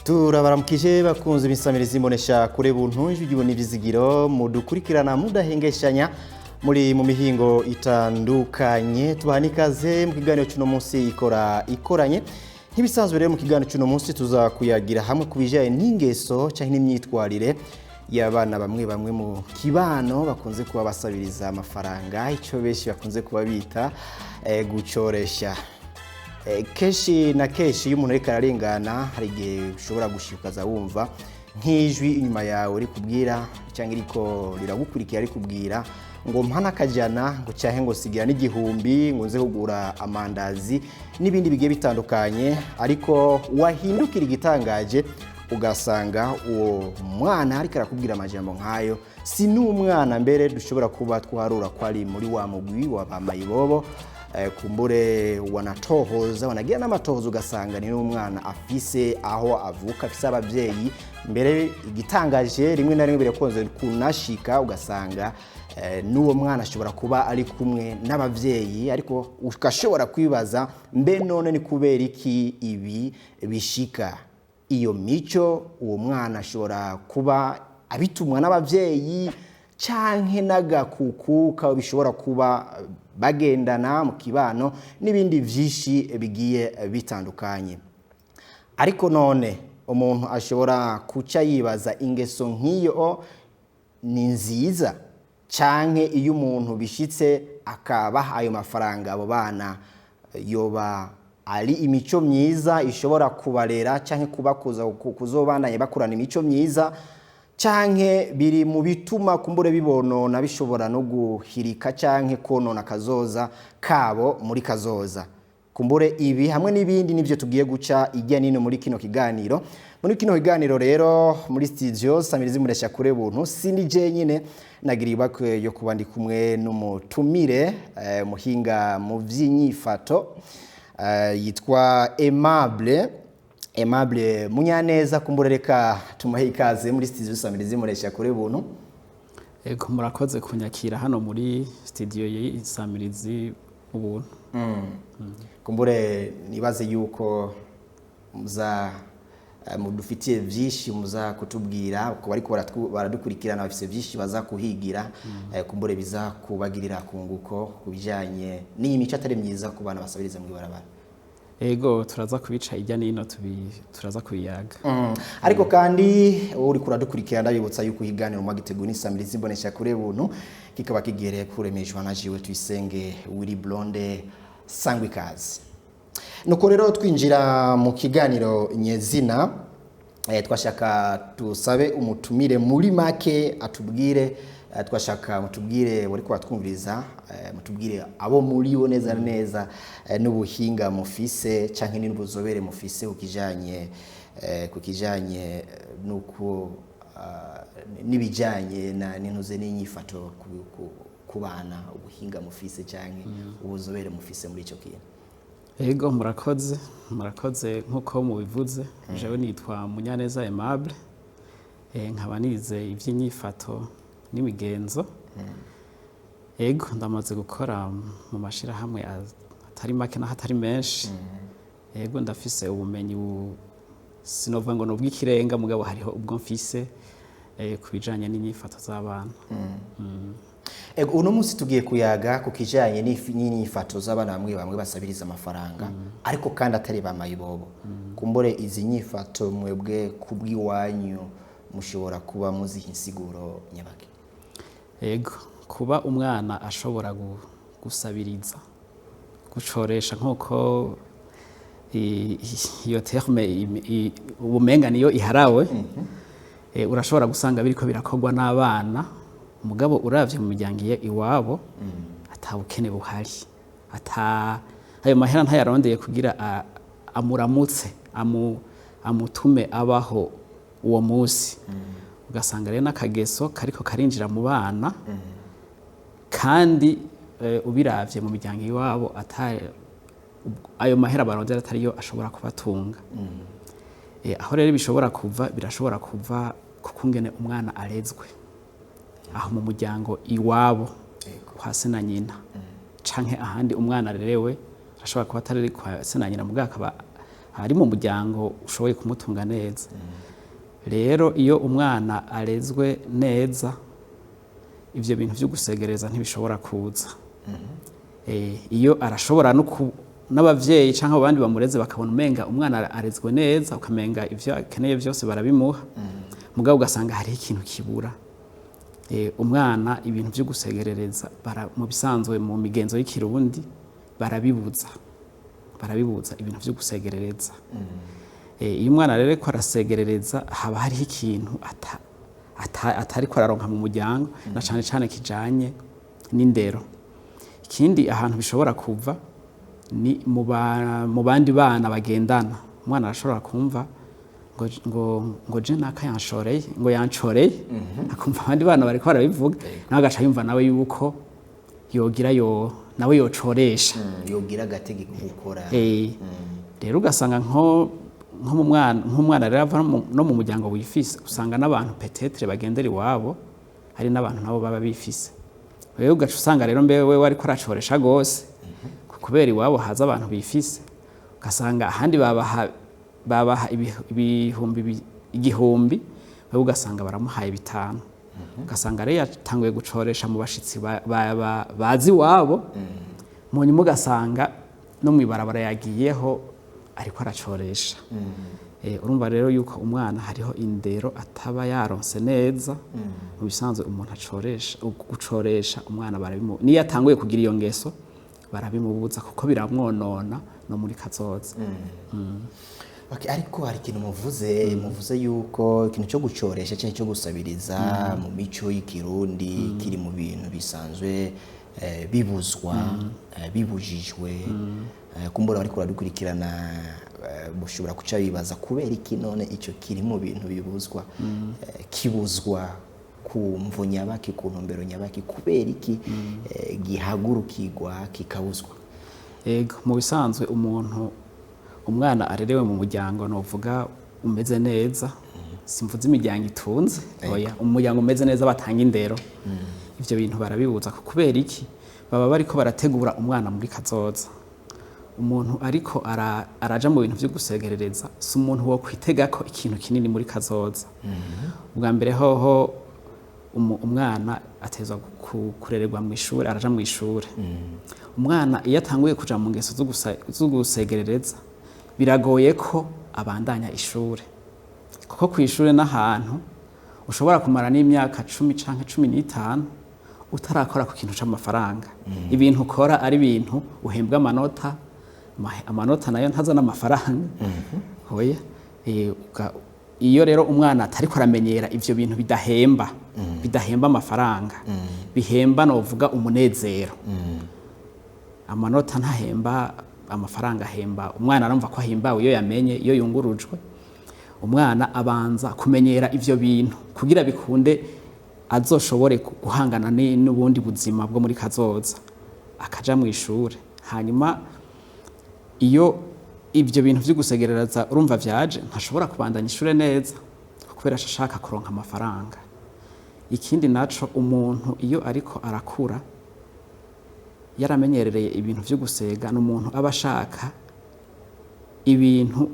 Turabaramukije bakunze imisamirizi imbonesha kure buntu ijwi ry'ubuntu ivyizigiro mudukurikirana mudahengeshanya muri mu mihingo itandukanye. Tubaha n'ikaze mu kiganiro cy'uno munsi ikora ikoranye. Nk'ibisanzwe rero, mu kiganiro cy'uno munsi tuza kuyagira hamwe ku bijyanye n'ingeso cyangwa n'imyitwarire y'abana bamwe bamwe mu kibano bakunze kuba basabiriza amafaranga, icyo benshi bakunze kuba bita gucoresha. Kenshi na kenshi iyo umuntu ariko ararengana, hari igihe ushobora gushikaza wumva nk'ijwi inyuma yawe rikubwira cyangwa iriko riragukurikira rikubwira ngo mpa n'akajana, ngo cyahe, ngo sigira n'igihumbi, ngo nze kugura amandazi n'ibindi bigiye bitandukanye. Ariko wahindukira, igitangaje ugasanga uwo mwana ariko arakubwira amajambo nk'ayo si n'umwana, mbere dushobora kuba twarura ko ari muri wa mugwi wa ba mayibobo. Kumbure wanatohoza, wanagira n'amatohoza, ugasanga ni n'umwana afise aho avuka, afise ababyeyi. Mbere igitangaje, rimwe na rimwe birakunze kunashika ugasanga n'uwo mwana ashobora kuba ari kumwe n'ababyeyi. Ariko ugashobora kwibaza: mbe none ni kubera iki ibi bishika? Iyo mico uwo mwana ashobora kuba abitumwa n'ababyeyi canke n'agakuku kabo bishobora kuba bagendana mu kibano n'ibindi vyinshi bigiye bitandukanye. Ariko none umuntu ashobora kuca yibaza: ingeso nk'iyo ni nziza, canke iyo umuntu bishitse akabaha ayo mafaranga abo bana, yoba ari imico myiza ishobora kubarera canke kubakuza kuzobandanya bakurana imico myiza, canke biri mu bituma kumbure bibonona, bishobora no guhirika canke konona kazoza kabo muri kazoza? Kumbure ibi hamwe n'ibindi nivyo tugiye guca ijya nino muri kino kiganiro. Muri kino kiganiro rero, muri studio Samirizi Muresha kure buntu, sindi je nyine, nagira ibakwe yo kuba ndi kumwe n'umutumire, muhinga mu vy'inyifato, yitwa Aimable Munyaneza. Kumbure reka tumuhe ikaze muri studio Samirizi Muresha kure buntu. Ego, murakoze kunyakira hano muri studio y'Isamirizi Ubuntu. Kumbure nibaze yuko muza mudufitiye byinshi muza kutubwira ku bariko baradukurikirana, bafise byinshi baza kuhigira, kumbure biza kubagirira kunguko ku bijanye n'iyi mico atari myiza ku bana basabiriza mu ibarabara. Ego, turaza kubica ijya nino, turaza kubiyaga. Ariko kandi uri kuradukurikirana, ndabibutsa yuko ikiganiro mwagiteguye n'Isamirizi Imbonesha kure buntu, kikaba kigereye kuremeshwa na jiwe Tuyisenge Willy Blonde. Sangwa ikaze. Nuko rero twinjira mu kiganiro nyezina, twashaka tusabe umutumire muri make atubwire, twashaka mutubwire, wariko watwumviriza, mutubwire abo muri bo neza na neza, n'ubuhinga mufise canke n'ubuzobere mufise ku kijanye nuko n'ibijanye na n'intuze n'inyifato ku bana, ubuhinga mufise canke ubuzobere mufise muri ico kintu. Ego, murakoze, murakoze. Nk'uko mubivuze, jewe nitwa Munyaneza Aimable, nkaba nize iby'inyifato n'imigenzo. Ego, ndamaze gukora mu mashirahamwe atari make n'aho atari menshi. Ego, ndafise ubumenyi, sinovuga ngo ni ubw'ikirenga, mugabo hariho ubwo mfise ku bijanye n'inyifato z'abana. Ego, uno munsi tugiye kuyaga ku kijanye n'inyifato z'abana bamwe bamwe basabiriza amafaranga, ariko kandi atari ba mayibobo. Kumbure izi nyifato mwebwe kubw'iwanyu mushobora kuba muziha insiguro nyabaki? Ego, kuba umwana ashobora gusabiriza, gucoresha, nk'uko iyo terme ubumenga niyo iharawe, urashobora gusanga biriko birakorwa n'abana, mugabo uravye mu miryango iwabo ata bukene buhari, ata ayo mahera ntayarondeye kugira amuramutse, amutume abaho uwo munsi. Ugasanga rero n'akageso kariko karinjira mu bana, kandi ubiravye mu miryango iwabo ata ayo mahera barondera atariyo ashobora kubatunga. Aho rero bishobora kuva, birashobora kuva ku kungene umwana arezwe aho mu muryango iwabo kwa se na nyina, canke ahandi umwana arerewe. Ashobora kuba atari kwa se na nyina, mugabo akaba Ari mu muryango ushoboye kumutunga neza. Rero iyo umwana arezwe neza, ivyo bintu vyo gusegereza ntibishobora kuza. Iyo arashobora no n'abavyeyi canke abandi bamureze bakabona umenga umwana arezwe neza, ukamenga ivyo akeneye vyose barabimuha, mugabo ugasanga hariho ikintu kibura. Umwana ibintu vyo gusegerereza mu bisanzwe mu migenzo y'ikirundi barabibuza ibintu vyo gusegerereza. Iyo umwana rero ariko arasegerereza, haba hariho ikintu atariko araronka mu muryango, na cane cane kijanye n'indero. Ikindi ahantu bishobora kuva ni mu bandi bana bagendana. Umwana arashobora kumva ngo je naka yanshoreye, ngo yancoreye, akumva abandi bana bariko barabivuga, nawe agaca yumva nawe yuko yogira yo nawe yocoresha. Yogira agategeko gukora. Rero ugasanga nko mu mwana, nk'umwana rero ava no mu muryango wifise, usanga n'abantu peut-être bagendera iwabo hari n'abantu nabo baba bifise. Rero ugaca usanga rero mbe wewe ariko aracoresha gose kubera iwabo haza abantu bifise, ugasanga ahandi babaha ibihumbi 1000, wewe ugasanga baramuhaye 5, ugasanga rero yatanguye gucoresha mu bashitsi bazi iwabo. Mu nyuma ugasanga no mw'ibarabara yagiyeho ariko aracoresha. Urumva rero yuko umwana hariho indero ataba yaronse neza. Mu bisanzwe umuntu acoresha, gucoresha umwana niyo atanguye kugira iyo ngeso barabimubuza, kuko biramwonona no muri kazoza. Okay, ariko hari ikintu muvuze yuko ikintu cyo gucoresha cyangwa cyo gusabiriza mu mico y'ikirundi kiri mu bintu bisanzwe bibuzwa, bibujijwe. Kumbura bariko baradukurikirana mushobora kuca bibaza kubera iki none ico kiri mu bintu bibuzwa, kibuzwa ku mvo nyabaki, ku ntumbero nyabaki, kubera iki gihagurukirwa kikabuzwa? Ego, mu bisanzwe umuntu, umwana arerewe mu muryango novuga umeze neza, simvuze imiryango itunze, oya, umuryango umeze neza batanga indero, ivyo bintu barabibuza. Kubera iki? Baba bariko barategura umwana muri kazoza. Umuntu ariko araja mu bintu vyo gusegerereza si umuntu wo kwitega ko ikintu kinini muri kazoza. Ubwa mbere hoho umwana atezwa kurererwa mu ishuri, araja mu ishuri. Umwana iyo atanguye kuja mu ngeso zo gusegerereza, biragoye ko abandanya ishuri, kuko ku ishuri n'ahantu ushobora kumara n'imyaka 10 canke 15 utarakora ku kintu c'amafaranga. Ibintu ukora ari ibintu uhembwa amanota, amanota nayo ntazana amafaranga. Oya. Iyo rero umwana atariko aramenyera ivyo bintu bidahemba amafaranga, bihemba novuga umunezero. Amanota ntahemba amafaranga, ahemba umwana arumva ko ahimbawe iyo yamenye, iyo yungurujwe. Umwana abanza kumenyera ivyo bintu kugira bikunde azoshobore guhangana n'ubundi buzima bwo muri kazoza, akaja mu ishure. Hanyuma iyo ivyo bintu vyo gusegerereza urumva vyaje, ntashobora kubandanya ishure neza kubera ashaka kuronka amafaranga. Ikindi naco, umuntu iyo ariko arakura yaramenyerereye ibintu vyo gusega, ni umuntu aba ashaka ibintu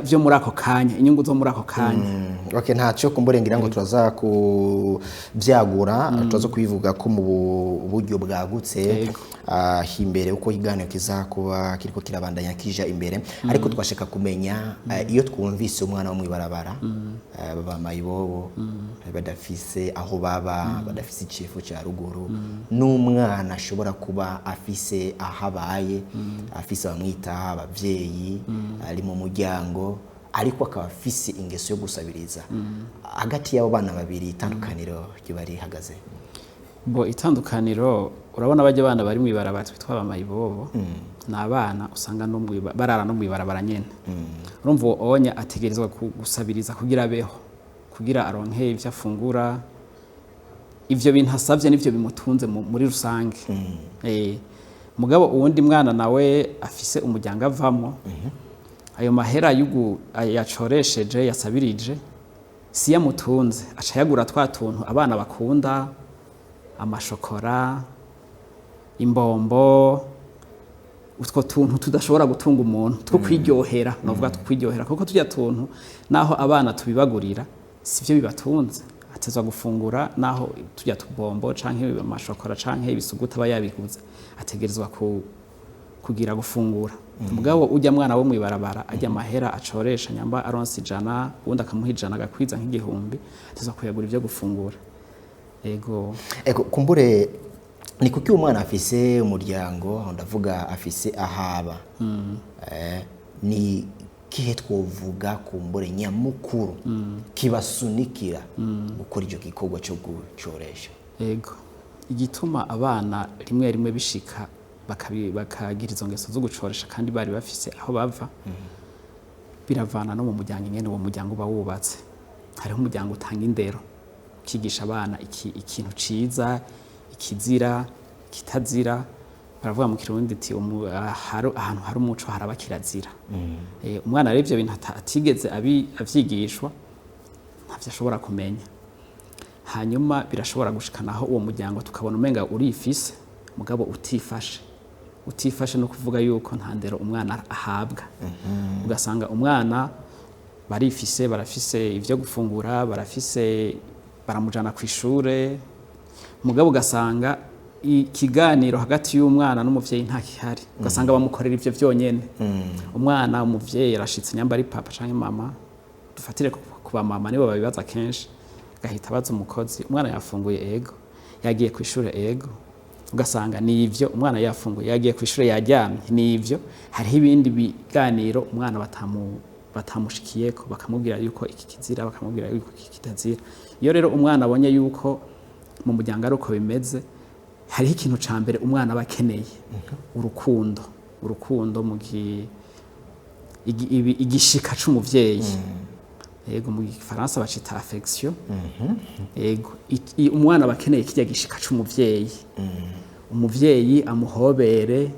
vyo muri ako kanya, inyungu zo muri ako kanya. Okay, ntacyo kumbure ngira ngo turaza kuvyagura, turaza kubivuga ko mu buryo bwagutse imbere uko ikiganiro kizakuba kiriko kirabandanya kija imbere. Ariko twashaka kumenya, iyo twumvise umwana wo mw'ibarabara, baba mayibobo, badafise aho baba, badafise icefo cya ruguru, n'umwana ashobora kuba afise aho abaye, afise abamwitaho, abavyeyi, ari mu muryango, ariko akaba afise ingeso yo gusabiriza, hagati y'abo bana babiri itandukaniro riba rihagaze? Bo itandukaniro, urabona bajya abana bari mw'ibarabara twitwa abamayibobo, ni abana usanga no barara no mw'ibarabara nyene. Urumva uwo onya ategerezwa gusabiriza kugira abeho, kugira aronke ivyo afungura. Ivyo bintu asavye nivyo bimutunze muri rusange. Mugabo uwundi mwana nawe afise umuryango avamwo, ayo mahera yacoresheje, yasabirije, si yamutunze, aca yagura twa tuntu abana bakunda, amashokora, imbombo, Utwo tuntu tudashobora gutunga umuntu two kwiryohera, novuga two kwiryohera, kuko tujya tuntu naho abana tubibagurira sivyo bibatunze. Atezwa gufungura, naho tujya tubombo canke amashokora canke ibisuguti aba yabiguze, ategerezwa kugira gufungura. Mugabo ujya mwana wo mwibarabara ajya amahera acoresha, nyamba aronse 100, ubundi akamuha 100 agakwiza nk'igihumbi, atezwa kuyagura ibyo gufungura. Ego. Ego, kumbure ni kuki umwana afise umuryango, aho ndavuga afise ahaba, ni kihe twovuga kumbure nyamukuru kibasunikira gukora icyo gikorwa cyo gucoresha? Ego, igituma abana rimwe rimwe bishika bakagira izo ngeso zo gucoresha kandi bari bafise aho bava, biravana no mu muryango ingene uwo muryango uba wubatse. Hariho umuryango utanga indero, ukigisha abana ikintu ciza, ikizira, ikitazira. Baravuga mu Kirundi ati ahantu hari umuco haraba kirazira. Umwana rero ivyo bintu atigeze avyigishwa, ntavyo ashobora kumenya. Hanyuma birashobora gushikanaho uwo muryango tukabona umenga urifise, mugabo utifashe. Utifashe no kuvuga yuko nta ndero umwana ahabwa. Ugasanga umwana barifise, barafise ivyo gufungura, barafise, baramujana ku ishure, mugabo ugasanga ikiganiro hagati y'umwana n'umuvyeyi nta kihari. Ugasanga bamukorera ivyo vyonyene. Umwana, umuvyeyi arashitse, nyamba ari papa canke mama, dufatire ku bamama nibo babibaza kenshi, agahita abaza umukozi: "Umwana yafunguye?" "Ego." "Yagiye ku ishure?" "Ego." Ugasanga ni ivyo: umwana yafunguye, yagiye ku ishure, yaryamye, ni ivyo. Hariho ibindi biganiro umwana batamushikiyeko, bakamubwira yuko iki kizira, bakamubwira yuko iki kitazira. Iyo rero umwana abonye yuko mu muryango ari uko bimeze, hariho ikintu ca mbere umwana aba akeneye: urukundo. Urukundo mu igishika c'umuvyeyi. Yego, mu Gifaransa bacita affection. Yego, umwana aba akeneye kirya gishika c'umuvyeyi. Umuvyeyi amuhobere,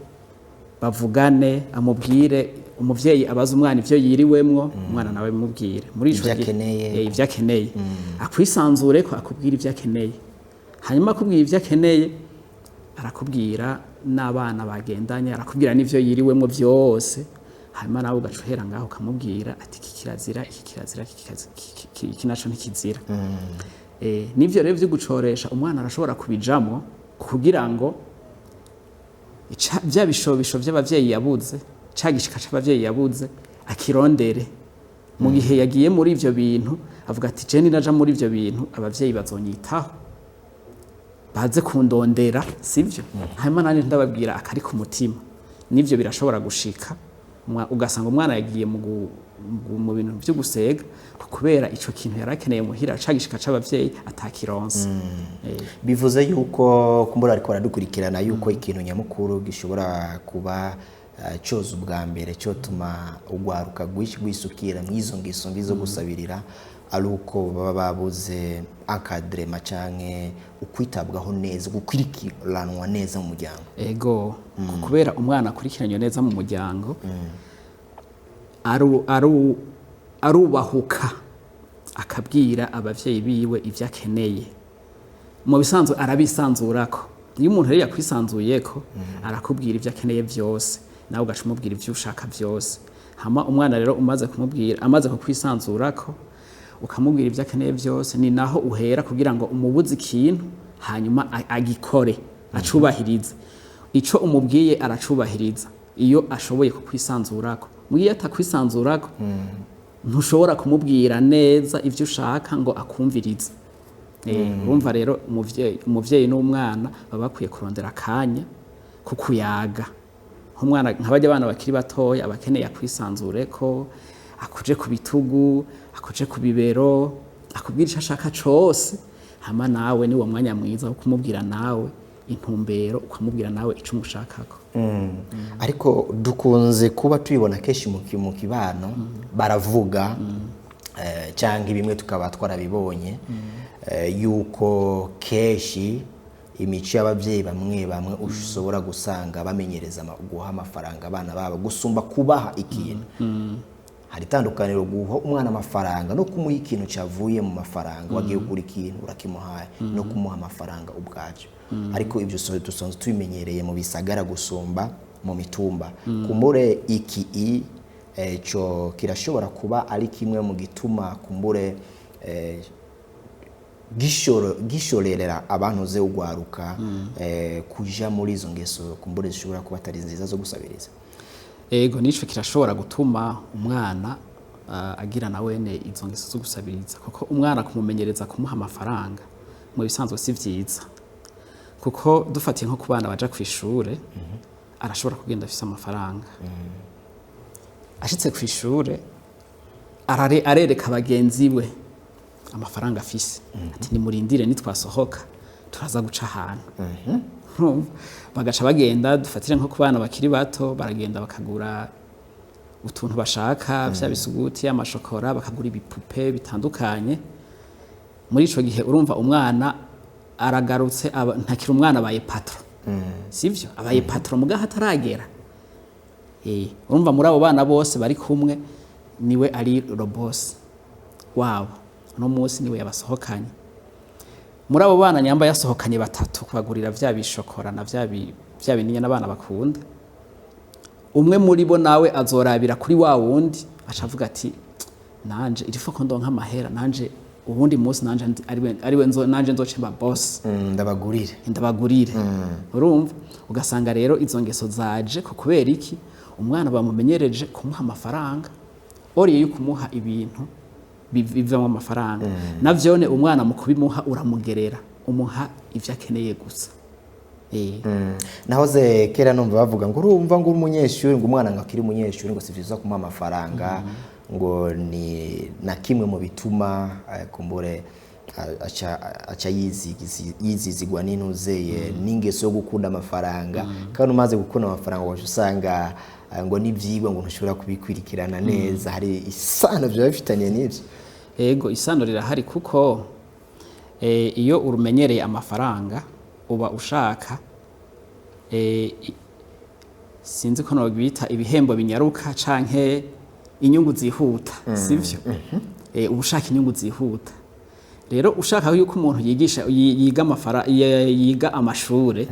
bavugane, amubwire, umuvyeyi abaza umwana ivyo yiriwemwo, umwana nawe bimubwire muri ico Ivyo gihe. akeneye. Ivyo akeneye, akwisanzure ko akubwira ivyo akeneye. Hanyuma akubwira ivyo akeneye, arakubwira n'abana bagendanye, arakubwira n'ivyo yiriwemwo vyose. Hanyuma nawe ugaca uhera ngaho ukamubwira ati: "Iki kirazira, iki kirazira, iki naco ntikizira." N'ivyo rero vyo gucoresha, umwana arashobora kubijamwo kugira ngo vya bishobisho vy'abavyeyi yabuze, ca gishika c'abavyeyi yabuze, akirondere. Mu gihe yagiye muri ivyo bintu, avuga ati: "Je ninaja muri ivyo bintu, abavyeyi bazonyitaho, baze kundondera, sivyo? Hanyuma nanje ndababwira akari ku mutima." Nivyo birashobora gushika, ugasanga umwana yagiye mu bintu vyo gusega kubera ico kintu yari akeneye muhira, ca gishika c'abavyeyi, atakironse. Bivuze yuko kumbura ariko baradukurikirana yuko ikintu nyamukuru gishobora kuba coza ubwa mbere cyotuma ugwaruka rwisukira mw'izo ngeso mbi zo gusabirira ari uko baba babuze encadrement canke ukwitabwaho neza, gukurikiranwa neza mu muryango. Ego, kubera umwana akurikiranywe neza mu muryango, arubahuka akabwira abavyeyi biwe ivyo akeneye. Mu bisanzwe arabisanzurako. Iyo umuntu rero yakwisanzuyeko, arakubwira ivyo akeneye vyose, nawe ugaca umubwira ivyo ushaka vyose. Hama umwana rero umaze kumubwira, amaze kukwisanzurako, ukamubwira ivyo akeneye vyose, ni naho uhera kugira ngo umubuze ikintu, hanyuma agikore, acubahirize ico umubwiye. Aracubahiriza iyo ashoboye kukwisanzurako. Mugihe atakwisanzurako, ntushobora kumubwira neza ivyo ushaka ngo akumvirize. Urumva rero umuvyeyi n'umwana baba bakwiye kurondera akanya ko kuyaga. Nk'umwana, nk'abarya abana bakiri batoya, aba akeneye akwisanzureko, akuje ku bitugu, akuje ku bibero, akubwira ico ashaka cose. Hama nawe ni wo mwanya mwiza wo kumubwira nawe intumbero, ukamubwira nawe ico umushakako. Ariko dukunze kuba tubibona kenshi mu kibano baravuga, cyangwa bimwe tukaba twarabibonye, yuko kenshi imico y'ababyeyi bamwe bamwe ushobora gusanga bamenyereza guha amafaranga abana babo gusumba kubaha ikintu. Hari itandukaniro guha umwana amafaranga no kumuha ikintu cyavuye mu mafaranga. Wagiye kugura ikintu urakimuhaye, no kumuha amafaranga ubwacyo. Ariko ibyo dusanzwe tubimenyereye mu bisagara gusumba mu mitumba. Kumbure iki i co kirashobora kuba ari kimwe mu gituma kumbure gishorerera abantu ze ugwaruka kuja muri izo ngeso kumbure zishobora kuba atari nziza zo gusabiriza. Ego, nico kirashobora gutuma umwana agira na wene izo ngeso zo gusabiriza, kuko umwana kumumenyereza kumuha amafaranga mu bisanzwe si vyiza, kuko dufatiye nko ku bana baja kw'ishure, arashobora kugenda afise amafaranga, ashitse kw'ishure arereka bagenzi we amafaranga afise, ati nimurindire nitwasohoka turaza guca ahantu. Urumva? Bagaca bagenda, dufatire nko ku bana bakiri bato, baragenda bakagura utuntu bashaka, vya bisuguti, amashokora, bakagura ibipupe bitandukanye. Muri ico gihe urumva umwana aragarutse, ntakiri umwana, abaye patron, sivyo? Abaye patron mugaho ataragera. Urumva muri abo bana bose bari kumwe niwe ari le boss wabo, uno munsi niwe yabasohokanye. Muri abo bana nyamba yasohokanye batatu kubagurira vya bishokora na vya bininya n'abana bakunda, umwe muri bo nawe azorabira kuri wa wundi, aca avuga ati nanje il faut ko ndonka amahera, nanje ubundi munsi nanje ariwe nanje nzoce mba boss. Ndabagurire. Ndabagurire. Urumva ugasanga rero izo ngeso zaje ko kubera iki? Umwana bamumenyereje kumuha amafaranga oriye yo kumuha ibintu bivamo amafaranga. Navyone umwana mu kubimuha uramugerera, umuha ivyo akeneye gusa. Nahoze kera numva bavuga ngo urumva ngo uri umunyeshuri, ngo umwana ngo akiri umunyeshuri ngo si vyiza kumuha amafaranga, ngo ni na kimwe mu bituma kumbure aca yizizigwa n'intuzeye n'ingeso yo gukunda amafaranga, kandi umaze gukunda amafaranga waje usanga ngo n'ivyigwa ngo ntushobora kubikwirikirana neza. Hari isano vyoba bifitaniye n'ivyo? Ego, isano rirahari, kuko iyo urumenyereye amafaranga uba ushaka sinzi ko nobita ibihembo binyaruka canke inyungu zihuta, sivyo? Uba ushaka inyungu zihuta. Rero ushaka yuko umuntu yigisha yiga yiga amashure,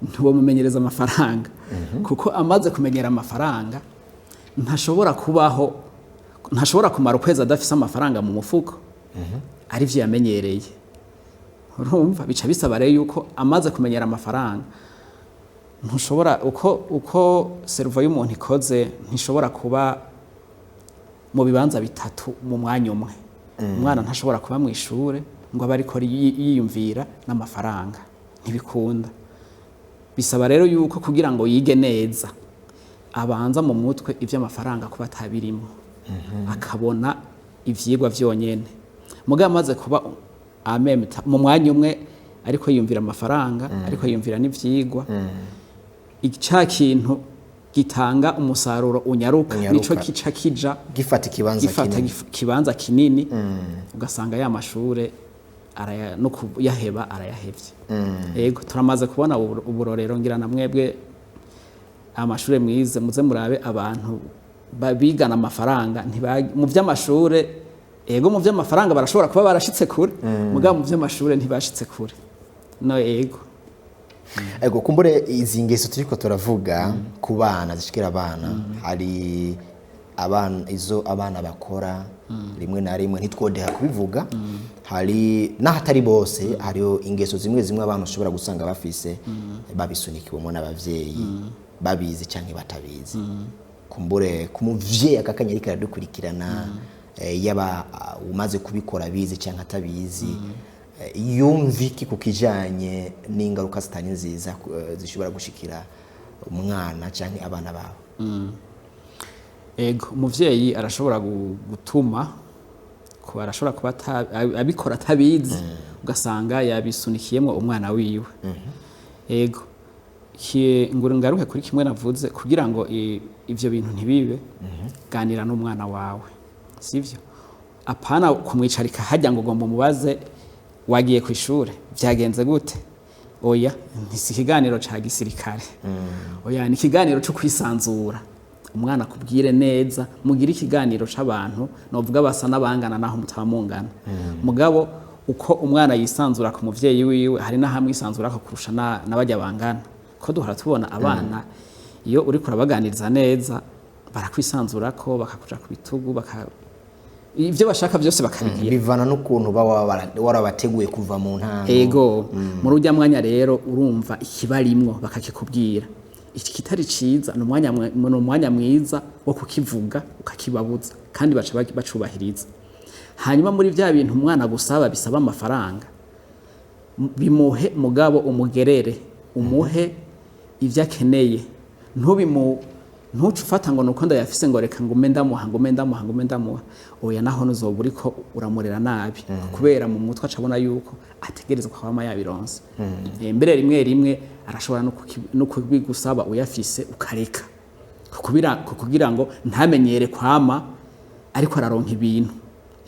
ntiwomumenyereza amafaranga, kuko amaze kumenyera amafaranga ntashobora kubaho, ntashobora kumara ukwezi adafise amafaranga mu mufuko, arivyo yamenyereye. Urumva bica bisaba rero yuko amaze kumenyera amafaranga ntushobora, uko cerveau y'umuntu ikoze, ntishobora kuba mu bibanza bitatu mu mwanya umwe. Umwana ntashobora kuba mu ishure ngo abe ariko yiyumvira n'amafaranga, ntibikunda. Bisaba rero yuko kugira ngo yige neza abanza mu mutwe ivy'amafaranga kuba atabirimo, akabona ivyigwa vyonyene. Mugabo amaze kuba amemta mu mwanya umwe ariko yiyumvira amafaranga, ariko yiyumvira n'ivyigwa, ca kintu gitanga umusaruro unyaruka, Unyaruka. nico kica kija gifata ikibanza gifata kinini. Kibanza kinini, ugasanga ya mashure no kuyaheba arayahevye. Yego, turamaze kubona uburorero, ngira na mwebwe amashure mwize muze murabe abantu bigana amafaranga mu vy'amashure. Ego, mu vy'amafaranga barashobora kuba barashitse kure, mugabo mu vy'amashure ntibashitse kure, no ego. Ego, kumbure izi ngeso turiko turavuga ku bana zishikira abana, hari abana izo abana bakora rimwe na rimwe ntitwodeha kubivuga, hari n'ahatari bose, hariho ingeso zimwe zimwe abana ushobora gusanga bafise babisunikiwemo n'abavyeyi, babizi canke batabizi. Kumbure ku muvyeyi akakanya ariko aradukurikirana, yaba umaze kubikora abizi canke atabizi, yumva iki ku kijanye n'ingaruka zitari nziza zishobora gushikira umwana canke abana babo? Ego, umuvyeyi arashobora gutuma kuba arashobora kuba abikora atabizi, ugasanga yabisunikiyemo umwana wiwe. Ego, ngo ngaruke kuri kimwe navuze, kugira ngo ivyo bintu ntibibe, ganira n'umwana wawe, sivyo? Apana kumwicarika hajya ngo ugomba umubaze wagiye ku ishure vyagenze gute. Oya, ntisi ikiganiro ca gisirikare, oya, ni ikiganiro co kwisanzura, umwana akubwire neza, mugire ikiganiro c'abantu novuga basa n'abangana naho mutaba mungana. Mugabo uko umwana yisanzura ku muvyeyi wiwe, hari n'ahamwisanzura ko kurusha n'abajya bangana, ko duhora tubona abana. Iyo uriko urabaganiriza neza, barakwisanzurako, bakakuja ku bitugu, ibyo bashaka byose bakabigira. Bivana n'ukuntu uba warabateguye kuva mu ntango. Ego, muri ujya mwanya rero urumva ikibarimwo bakakikubwira. Iki kitari ciza, ni umwanya mwiza wo kukivuga ukakibabuza, kandi baca bacubahiriza. Hanyuma muri bya bintu umwana gusaba bisaba amafaranga, bimuhe, mugabo umugerere, umuhe ibyo akeneye. Ntubimu ntuce ufata ngo nuko ndayafise, ngo reka ngume ndamuha, ngume ndamuha, ngume ndamuha. Oya, naho nuzoba uriko uramurera nabi, kubera mu mutwe acabona yuko ategerezwa kwama yabironse. Mbere rimwe rimwe arashobora no kubigusaba uyafise ukareka, kugira ngo ntamenyere kwama ariko araronka ibintu.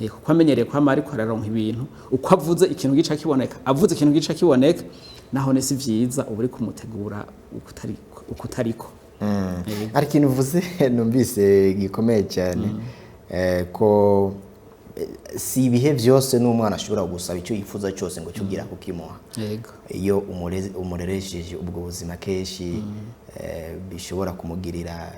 Kuko amenyereye kwama ariko araronka ibintu, uko avuze ikintu gica kiboneka, avuze ikintu gica kiboneka, naho si vyiza, uba uri kumutegura ukutariko. Hari ikintu uvuze numvise gikomeye cyane, ko si ibihe byose n'umwana ashobora gusaba icyo yifuza cyose ngo cyugira kukimuha. Iyo umureresheje ubwo buzima kenshi, bishobora kumugirira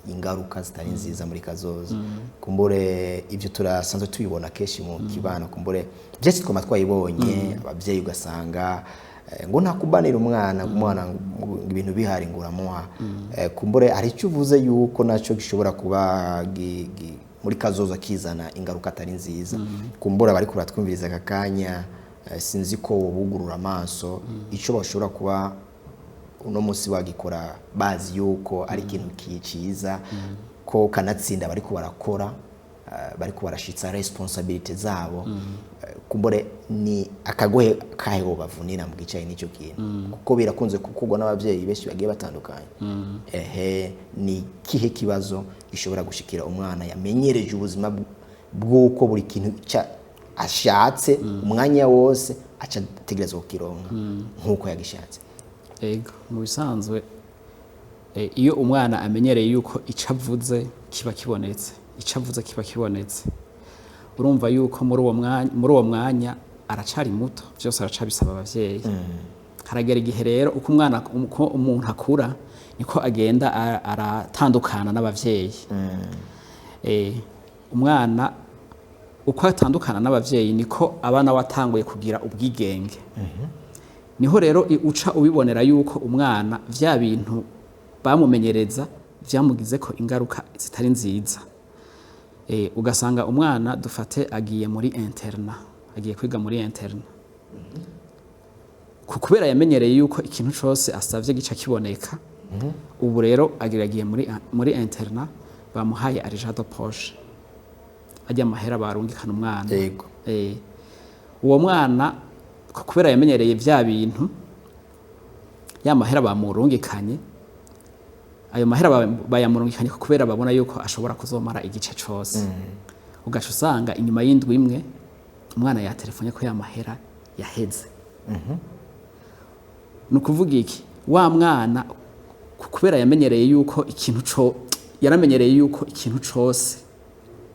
ingaruka zitari nziza muri kazoza. Kumbure ibyo turasanzwe tubibona kenshi mu kibano, kumbure byinshi twama twayibonye, ababyeyi ugasanga ngo ntakubanira umwana, umwana ngo ibintu bihari ngo uramuha. Kumbure hari icyo uvuze yuko nacyo gishobora kuba muri kazoza kizana ingaruka atari nziza. Kumbura bari kuratwumviriza aka kanya, sinzi ko bugurura amaso icyo bashobora kuba uno munsi bagikora bazi yuko ari ikintu ciza, ko kanatsinda bariko barakora, bariko barashitsa responsabilité zabo. Kumbure ni akagohe kahe bavunira mu gicaye n'icyo kintu, kuko birakunze gukorwa n'ababyeyi benshi bagiye batandukanye. Ehe, ni kihe kibazo gishobora gushikira umwana yamenyereje ubuzima bw'uko buri kintu ashatse umwanya wose aca ategerezwa kukironka nk'uko yagishatse? Ego, mu bisanzwe iyo umwana amenyereye yuko icyo avuze kiba kibonetse, icyo avuze kiba kibonetse, urumva yuko muri uwo mwanya aracari muto, byose aracabisaba abavyeyi. Haragera igihe rero, uko umwana, uko umuntu akura, niko agenda aratandukana n'abavyeyi. Umwana uko atandukana n'abavyeyi, niko abana watanguye kugira ubwigenge. Niho rero uca ubibonera yuko umwana vya bintu bamumenyereza vyamugize ko ingaruka zitari nziza. Ugasanga umwana, dufate agiye muri internat, agiye kwiga muri internat, kubera yamenyereye yuko ikintu cose asavye gica kiboneka. Ubu rero agira agiye muri internat, bamuhaye argent de poche, ajya amahera barungikana umwana. Uwo mwana kubera yamenyereye vya bintu, ya mahera bamurungikanye, ayo mahera bayamurungikanye kubera babona yuko ashobora kuzomara igice cose. Ugaca usanga inyuma y'indwi imwe umwana yatelefonye ko ya mahera yaheze. Ni ukuvuga iki? Wa mwana kubera yamenyereye yuko ikintu co yaramenyereye yuko ikintu cose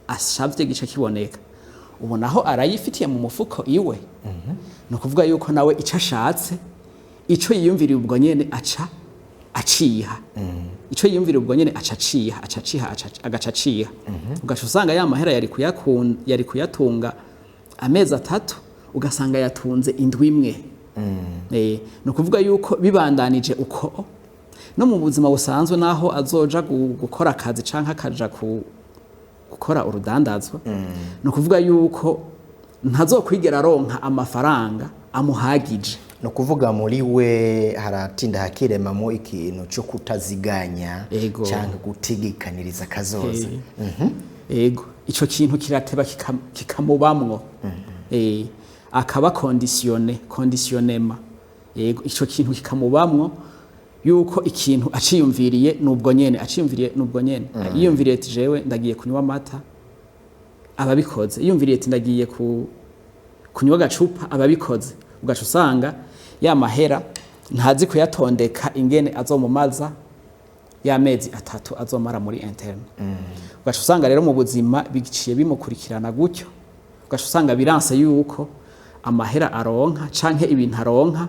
ashavye gica kiboneka, ubona aho arayifitiye mu mufuko iwe. Ni ukuvuga yuko nawe icyo ashatse, icyo yiyumviriye ubwo nyene aca aciha, icyo yiyumviriye ubwo nyene aca aciha, aca aciha, agaca aciha. Ugaca usanga ya mahera yari kuyatunga amezi 3, ugasanga yatunze indwi imwe. Ni ukuvuga yuko bibandanije uko, no mu buzima busanzwe, naho azoja gukora akazi canke akaja gukora urudandazwa, ni ukuvuga yuko ntazokwigera aronka amafaranga amuhagije. Ni ukuvuga muri we haratinda hakiremamo ikintu cyo kutaziganya cyangwa gutegekaniriza kazoza. Ego, ico kintu kirateba kikamubamwo. Akaba conditionné, conditionnement. Ego, ico kintu kikamubamwo yuko ikintu aciyumviriye nubwo nyene, aciyumviriye nubwo nyene. Yiyumviriye ati jewe ndagiye kunywa amata, ababikoze. Yiyumviriye ati ndagiye kunywa agacupa, ababikoze. Ugaca usanga ya mahera ntazi kuyatondeka ingene azomumaza ya mezi 3 azomara muri internat. Ugaca usanga rero mu buzima biciye bimukurikirana gutyo, ugaca usanga biranse yuko amahera aronka canke ibintu aronka,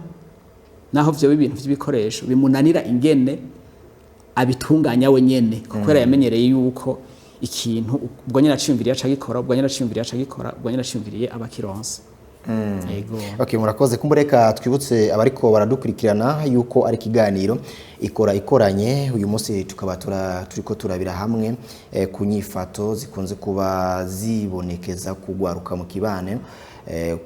naho vyo ibintu vy'ibikoresho bimunanira ingene Abitunganya we nyene, kuko yamenyereye yuko ikintu ubwo nyene aciyumviriye aca agikora, ubwo nyene aciyumviriye aca agikora, ubwo nyene aciyumviriye aba akironse. Yego. Okay, murakoze. Kumbureka twibutse abariko baradukurikirana yuko ari ikiganiro ikora ikoranye. Uyu munsi tukaba turiko turabira hamwe ku nyifato zikunze kuba zibonekeza kugwaruka mu kibane,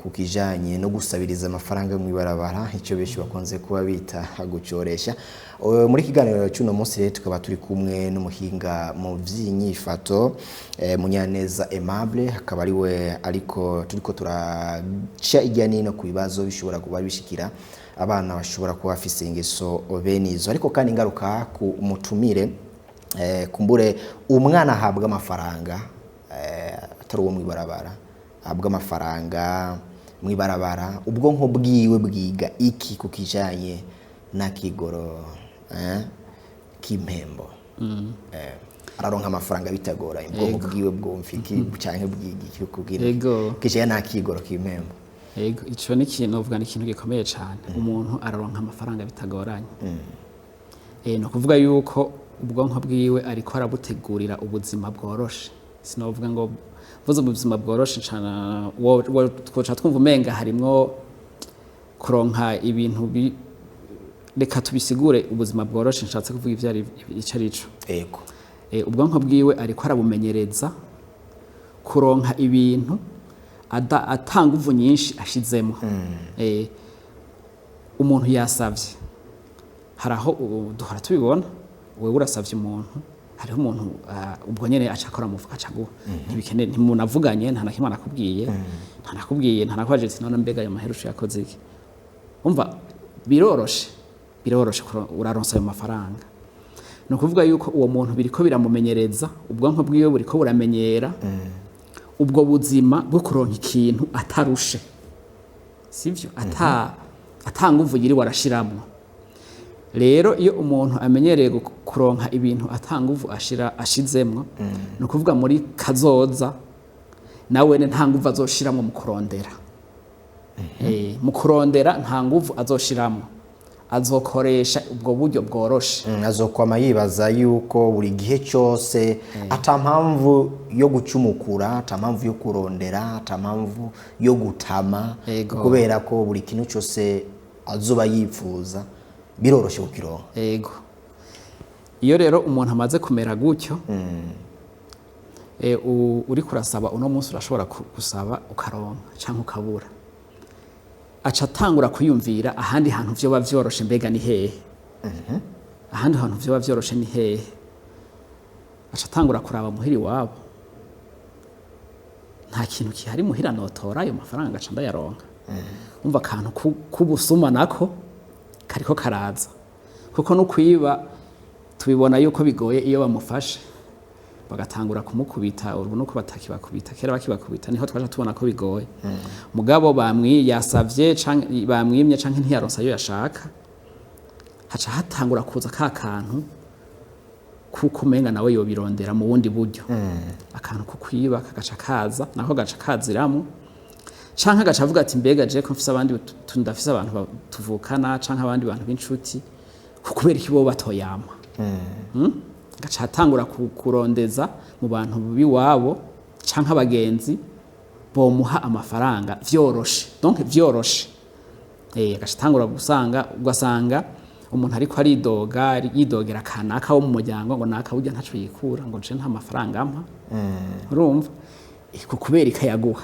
ku kijanye no gusabiriza amafaranga mu ibarabara, icyo benshi bakunze kuba bita gucoresha. Muri kiganiro cy'uno munsi rero tukaba turi kumwe n'umuhinga mu vy'inyifato, Munyaneza Aimable, akaba ari we ariko turiko turaca ijya nino ku bibazo bishobora kuba bishikira abana bashobora kuba bafise ingeso bene izo. Ariko kandi ingaruka ku mutumire, kumbure umwana ahabwa amafaranga atari uwo mw'ibarabara, ahabwa amafaranga mw'ibarabara, ubwonko bwiwe bwiga iki ku kijanye n'akigoro k'impembo? Araronka amafaranga bitagoranye, ubwonko bwiwe bwumva iki canke bwiga iki kugira kijanye n'akigoro k'impembo? Yego, ico ni ikintu uvuga, ni ikintu gikomeye cyane. Umuntu araronka amafaranga bitagoranye. Ni ukuvuga yuko ubwonko bwiwe ariko arabutegurira ubuzima bworoshe. Sinovuga ngo mvuze ubuzima bworoshe cana twoca twumva umenga harimwo kuronka ibintu reka tubisigure. Ubuzima bworoshe nshatse kuvuga ivyo ari ico ari cyo. Ubwonko bwiwe ariko arabumenyereza kuronka ibintu atanga uvu nyinshi ashizemo. Umuntu yasavye, hari aho duhora tubibona, wewe urasavye umuntu, hariho umuntu ubwo nyene aca akora mufuka aca aguha, ntibikeneye, ntimunavuganye, nta na kimwe anakubwiye, nta nakubwiye, nta nakubajije ati: "None mbega ayo mahera uciye yakoze iki?" Umva, biroroshe, biroroshe uraronsa ayo mafaranga. Ni ukuvuga yuko uwo muntu biriko biramumenyereza, ubwonko bwiwe buriko buramenyera ubwo buzima bwo kuronka ikintu atarushe, sivyo? Ata nguvu yiriwe arashiramwo. Rero iyo umuntu amenyereye kuronka ibintu ata nguvu ashizemwo, ni ukuvuga muri kazoza nawe nta nguvu azoshiramwo mu kurondera. Mu kurondera nta nguvu azoshiramwo, azokoresha ubwo buryo bworoshe. Azokwama yibaza yuko buri gihe cyose ata mpamvu yo gucumukura, ata mpamvu yo kurondera, ata mpamvu yo gutama, kubera ko buri kintu cyose azoba yifuza biroroshe kukironka. Ego. Iyo rero umuntu amaze kumera gutyo, uriko urasaba uno munsi, urashobora gusaba ukaronka canke ukabura. Aca atangura kwiyumvira ahandi hantu vyoba vyoroshe, mbega ni hehe? Ahandi hantu vyoba vyoroshe ni hehe? Aca atangura kuraba muhira iwabo, nta kintu kihari muhira notora ayo mafaranga aca ndayaronka? Umva, akantu k'ubusuma nako kariko karaza, kuko no kwiba tubibona yuko bigoye. Iyo bamufashe bagatangura kumukubita, ubu nuko batakibakubita, kera bakibakubita niho twaje tubona ko bigoye. Mugabo bamwi yasavye canke bamwimye canke ntiyaronsa ayo yashaka, haca hatangura kuza ka kantu kuko umenga nawe yobirondera mu bundi buryo. Akantu ko kwiba kagaca kaza, nako gaca kaziramo, canke agaca avuga ati: "Mbega je ko mfise abandi ndafise abantu tuvukana canke abandi bantu b'inshuti, kubera iki bo batoyama?" Gaca atangura kurondeza mu bantu b'iwabo canke abagenzi bomuha amafaranga vyoroshe, donc vyoroshe. Agaca atangura gusanga, ugasanga umuntu ariko aridoga, yidogera kanaka wo mu muryango ngo naka burya ntaco yikura, ngo je nta mafaranga ampa. Urumva, kubera ikayaguha,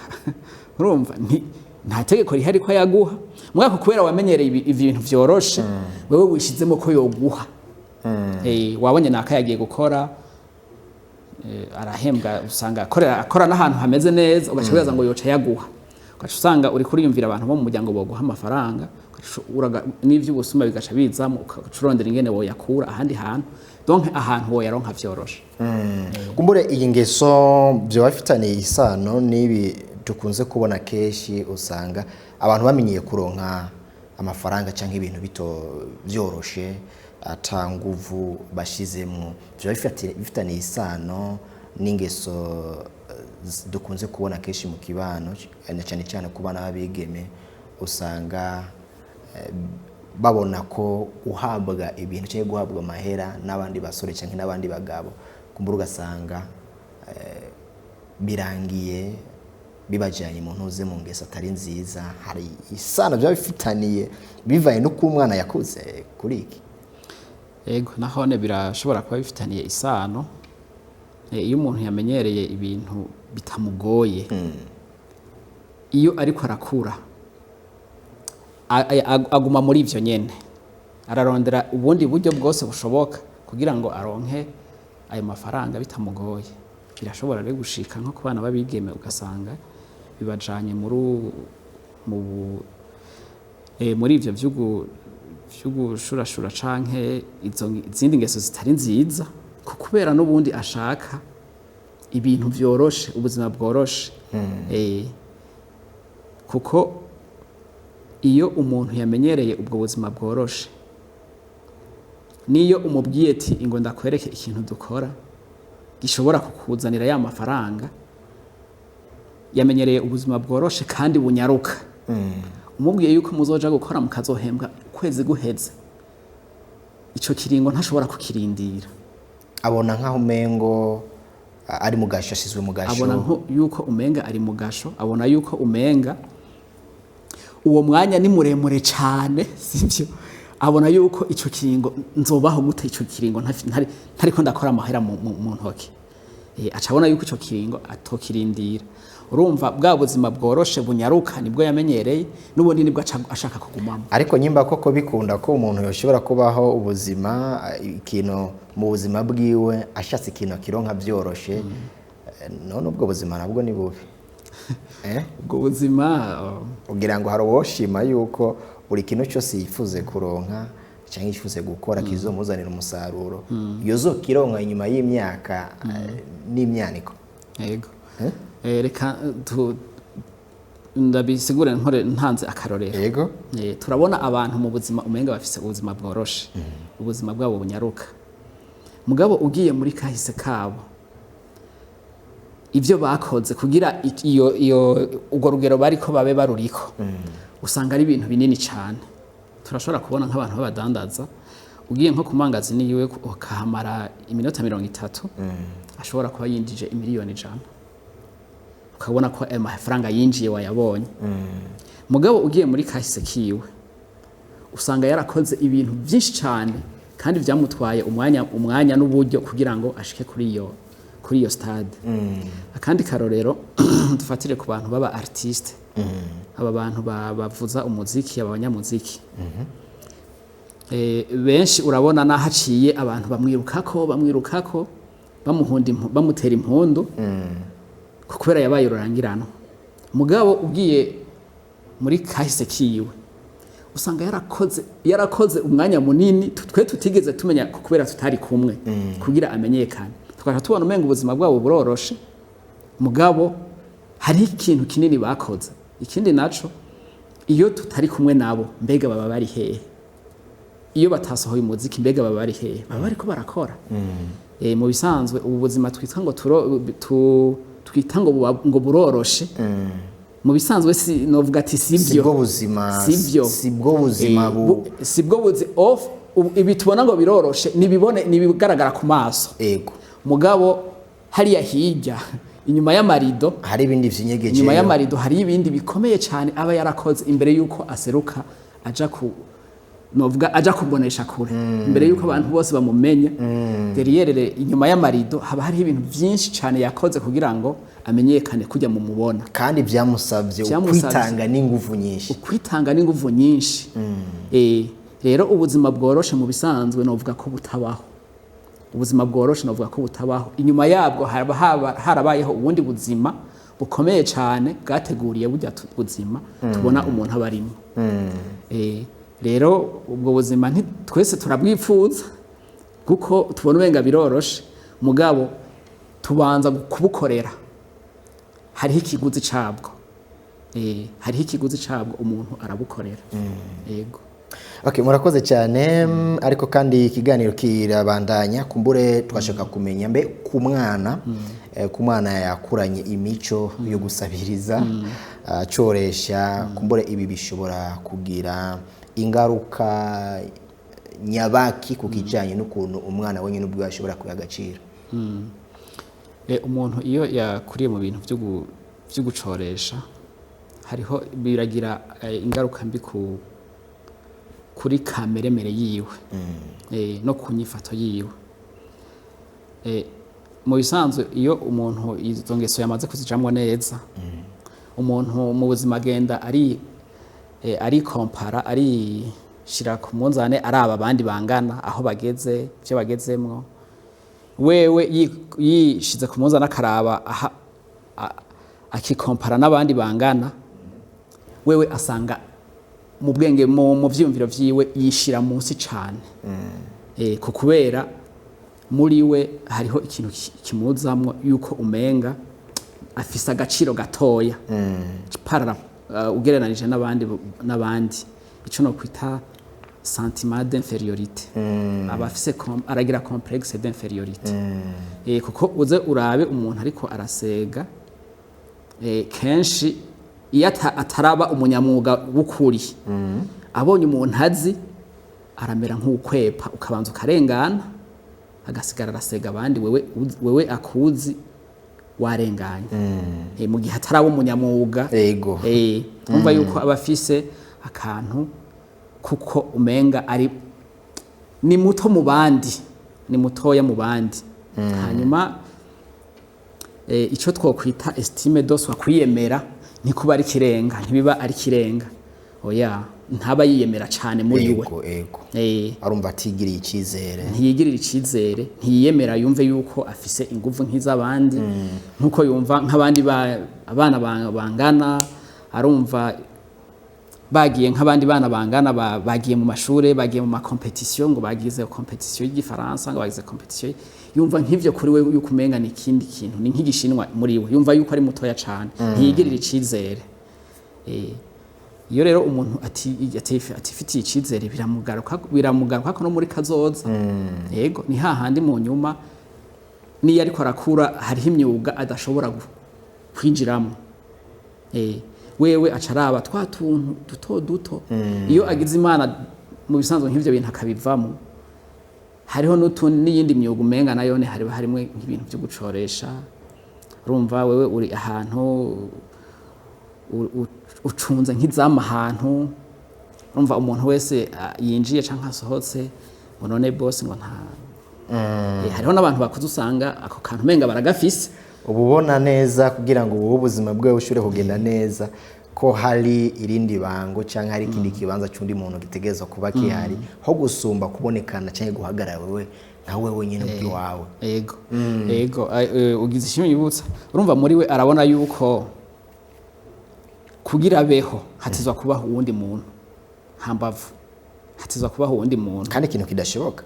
urumva nta tegeko rihari ko ayaguha, mugabo kubera wamenyereye ibintu vyoroshe, wewe wishizemo ko yoguha. Wabonye naka yagiye gukora, arahembwa, usanga akora n'ahantu hameze neza, ugaca wibaza ngo yoca yaguha, ugaca usanga uri kuriyumvira abantu bo mu muryango boguha amafaranga, n'ivy'ubusuma bigaca bizamo, ugaca urondera ingene woyakura ahandi hantu, donc ahantu woyaronka vyoroshe. Kumbure iyi ngeso byoba bifitaniye isano n'ibi dukunze kubona kenshi, usanga abantu bamenyeye kuronka amafaranga cyangwa ibintu bito byoroshe ata nguvu bashizemwo, byoba bifitaniye isano n'ingeso dukunze kubona kenshi mu kibano, na cyane cyane ku bana b'abigeme, usanga Babona ko guhabwa ibintu cyangwa guhabwa amahera n'abandi basore cyangwa n'abandi bagabo, kumbura ugasanga birangiye bibajyanye mu ntuze, mu ngeso atari nziza. Hari isano byaba bifitaniye bivanye n'uko umwana yakuze kuri iki? Ego, nahone birashobora kuba bifitaniye isano. Iyo umuntu yamenyereye ibintu bitamugoye, iyo ariko arakura aguma muri ivyo nyene, ararondera ubundi buryo bwose bushoboka kugira ngo aronke ayo mafaranga bitamugoye. Birashobora rero gushika nko ku bana b'abigeme, ugasanga bibajanye muri mu muri ivyo vy'ugushurashura canke izo izindi ngeso zitari nziza, kubera n'ubundi ashaka ibintu vyoroshe, ubuzima bworoshe. Kuko iyo umuntu yamenyereye ubwo buzima bworoshe, niyo umubwiye ati ingo ndakwereke ikintu dukora gishobora kukuzanira ya mafaranga, yamenyereye ubuzima bworoshe kandi bunyaruka, umubwiye yuko muzoja gukora mukazohembwa ukwezi guheze, ico kiringo ntashobora kukirindira. Abona nk'aho umengo ari mu gasho, ashizwe mu gasho. Abona nko yuko umenga ari mu gasho, abona yuko umenga uwo mwanya ni muremure cyane, sibyo? Abona yuko ico kiringo nzobaho gute, ico kiringo ntariko ndakora amahera mu ntoki. Aca abona yuko ico kiringo atokirindira. Urumva, bwa buzima bworoshe bunyaruka nibwo yamenyereye, n'ubundi nibwo aca ashaka kugumamo. Ariko nyimba koko bikunda ko umuntu yoshobora kubaho ubuzima, ikintu mu buzima bwiwe ashatse ikintu akironka byoroshe, none ubwo buzima nabwo ni bubi, eh? Ubwo buzima, oh, Ugira ngo hari uwoshima yuko buri kintu cyose yifuze kuronka cyangwa yifuze gukora kizomuzanira umusaruro, yozokironka inyuma y'imyaka n'imyaniko? Yego. Eh? Reka ndabisigure nkore ntanze akarorero. Yego. Turabona abantu mu buzima umenga bafise ubuzima bworoshe, ubuzima bwabo bunyaruka, mugabo ugiye muri kahise kabo, ibyo bakoze kugira iyo urwo rugero bariko babe baruriko, usanga ari ibintu binini cyane. Turashobora kubona nk'abantu b'abadandaza, ugiye nko ku mangazini yiwe ukahamara iminota 30, ashobora kuba yinjije imiliyoni 100, ukabona ko ayo mafaranga yinjiye wayabonye. Mugabo ugiye muri kahise kiwe, usanga yarakoze ibintu byinshi cyane kandi byamutwaye umwanya n'uburyo kugira ngo ashike kuri iyo stade. Akandi karorero, dufatire ku bantu baba artiste, aba bantu bavuza umuziki, aba banyamuziki. Benshi urabona naho aciye abantu bamwirukako, bamuhunda bamutera impundu kubera yabaye ururangirano. Mugabo ugiye muri kahise kiwe, usanga yarakoze umwanya munini twe tutigeze tumenya kubera tutari kumwe kugira amenyekane, tukaca tubona umenga ubuzima bwabo buroroshe, mugabo hariho ikintu kinini bakoze. Ikindi naco, iyo tutari kumwe nabo, mbega baba bari hehe? Iyo batasohoye umuziki, mbega baba bari hehe? Baba bariko barakora. Mu bisanzwe ubu buzima twitwa ngo twita ngo ngo buroroshe, mu bisanzwe si novuga ati sibyo. Sibwo buzima. Sibyo. Sibwo buzima. Sibwo buzi off ibi tubona ngo biroroshe nibibone nibigaragara ku maso. Mugabo hariya hirya inyuma y'amarido, hari ibindi vyinyegeje. Inyuma y'amarido hari ibindi bikomeye cyane aba yarakoze imbere y'uko aseruka aja ku novuga aja kubonesha kure, imbere y'uko abantu bose bamumenya. Derrière, inyuma y'amarido, haba hariho ibintu byinshi cyane yakoze kugira ngo amenyekane kujya mu mubona. Kandi byamusabye Vyamusavye. ukwitanga n'inguvu nyinshi. Ukwitanga n'inguvu nyinshi. Rero ubuzima bworoshe mu bisanzwe novuga ko butabaho. Ubuzima bworoshe novuga ko butabaho. Inyuma yabwo haba harabayeho ubundi buzima bukomeye cyane bwateguriye burya buzima tubona umuntu aba arimo. Rero ubwo buzima twese turabwipfuza kuko tubona umenga biroroshe, mugabo tubanza kubukorera. Hariho ikiguzi cabwo. Hariho ikiguzi cabwo, umuntu arabukorera. Yego. Okay, murakoze cyane. Ariko kandi ikiganiro kirabandanya. Kumbure twashaka kumenya mbe ku mwana yakuranye imico yo gusabiriza, acoresha, kumbure ibi bishobora kugira ingaruka? Ingaruka nyabaki ku kijanye n'ukuntu umwana wenyine ubwiwe ashobora kwiha agaciro? Umuntu iyo yakuriye mu bintu vyo gucoresha, hariho biragira ingaruka mbi kuri kameremere yiwe no ku nyifato yiwe. Mu bisanzwe, iyo umuntu izo ngeso yamaze kuzijamwo neza, umuntu mu buzima agenda ari kompara, arishira ku munzane, araba abandi bangana aho bageze, ivyo bagezemwo. Wewe yishize ku munzane, akaraba aha, akikompara n'abandi bangana, wewe asanga mu bwenge, mu vyiyumviro vyiwe, yishira munsi cane, ku kubera muri we hariho ikintu kimuzamwo yuko umenga afise agaciro gatoya parara ugereranije n'abandi, ico no kwita sentiment d'infériorité. Aba afise aragira complexe d'infériorité, kuko uze urabe umuntu ariko arasega, kenshi iyo ataraba umunyamwuga w'ukuri, abonye umuntu azi, aramera nk'ukwepa, ukabanza ukarengana, agasigara arasega abandi, wewe akuzi warenganye. Mu gihe ataraba umunyamwuga, umva yuko aba afise akantu kuko umenga ari ni muto mu bandi, ni mutoya mu bandi. Hanyuma ico twokwita estime de soi, kwiyemera, ntikuba ari kirenga, ntibiba ari kirenga, oya, ntaba yiyemera cane muri we. ego ego Arumva atigiriye icyizere. Ntiyigirira icizere, ntiyiyemera, yumve yuko afise inguvu nk'iz'abandi, nkuko yumva nk'abandi abana bangana. Arumva bagiye nk'abandi bana bangana, bagiye mu mashure, bagiye mu ma compétitions, ngo bagize compétition y'igifaransa, ngo bagize compétition, yumva nk'ivyo kuri we yuko umenga ni ikindi kintu, ni nk'igishinwa muri we, yumva yuko ari mutoya cane, ntiyigirira icizere. Iyo rero umuntu atifitiye icizere, biramugaruka ko no muri kazoza, yego, ni hahandi mu nyuma niyo ariko arakura, hariho imyuga adashobora kwinjiramo. Wewe aca araba twa tuntu duto duto. Iyo agize Imana, mu bisanzwe nk'ivyo bintu akabivamo, hariho n'utundi n'iyindi myuga umenga nayo ni hari harimwo nk'ibintu byo gucoresha. Urumva wewe uri ahantu ucunze nk'izamu ahantu, urumva umuntu wese yinjiye canke asohotse ngo none boss ngo nta. Hariho n'abantu bakuze usanga ako kantu umenga baragafise. Uba ubona neza, kugira ngo wowe ubuzima bwawe bushobore kugenda neza, ko hari irindi bango cyangwa hari ikindi kibanza cy'undi muntu gitegerezwa kuba gihari ho gusumba kubonekana cyangwa guhagarara wewe nka wewe wenyine ubwiwawe. Ego, ugize ishimwe yibutsa. Urumva muri we arabona yuko kugira abeho hatizwa kubaho uwundi muntu hambavu, hatizwa kubaho uwundi muntu. Kandi ikintu kidashoboka.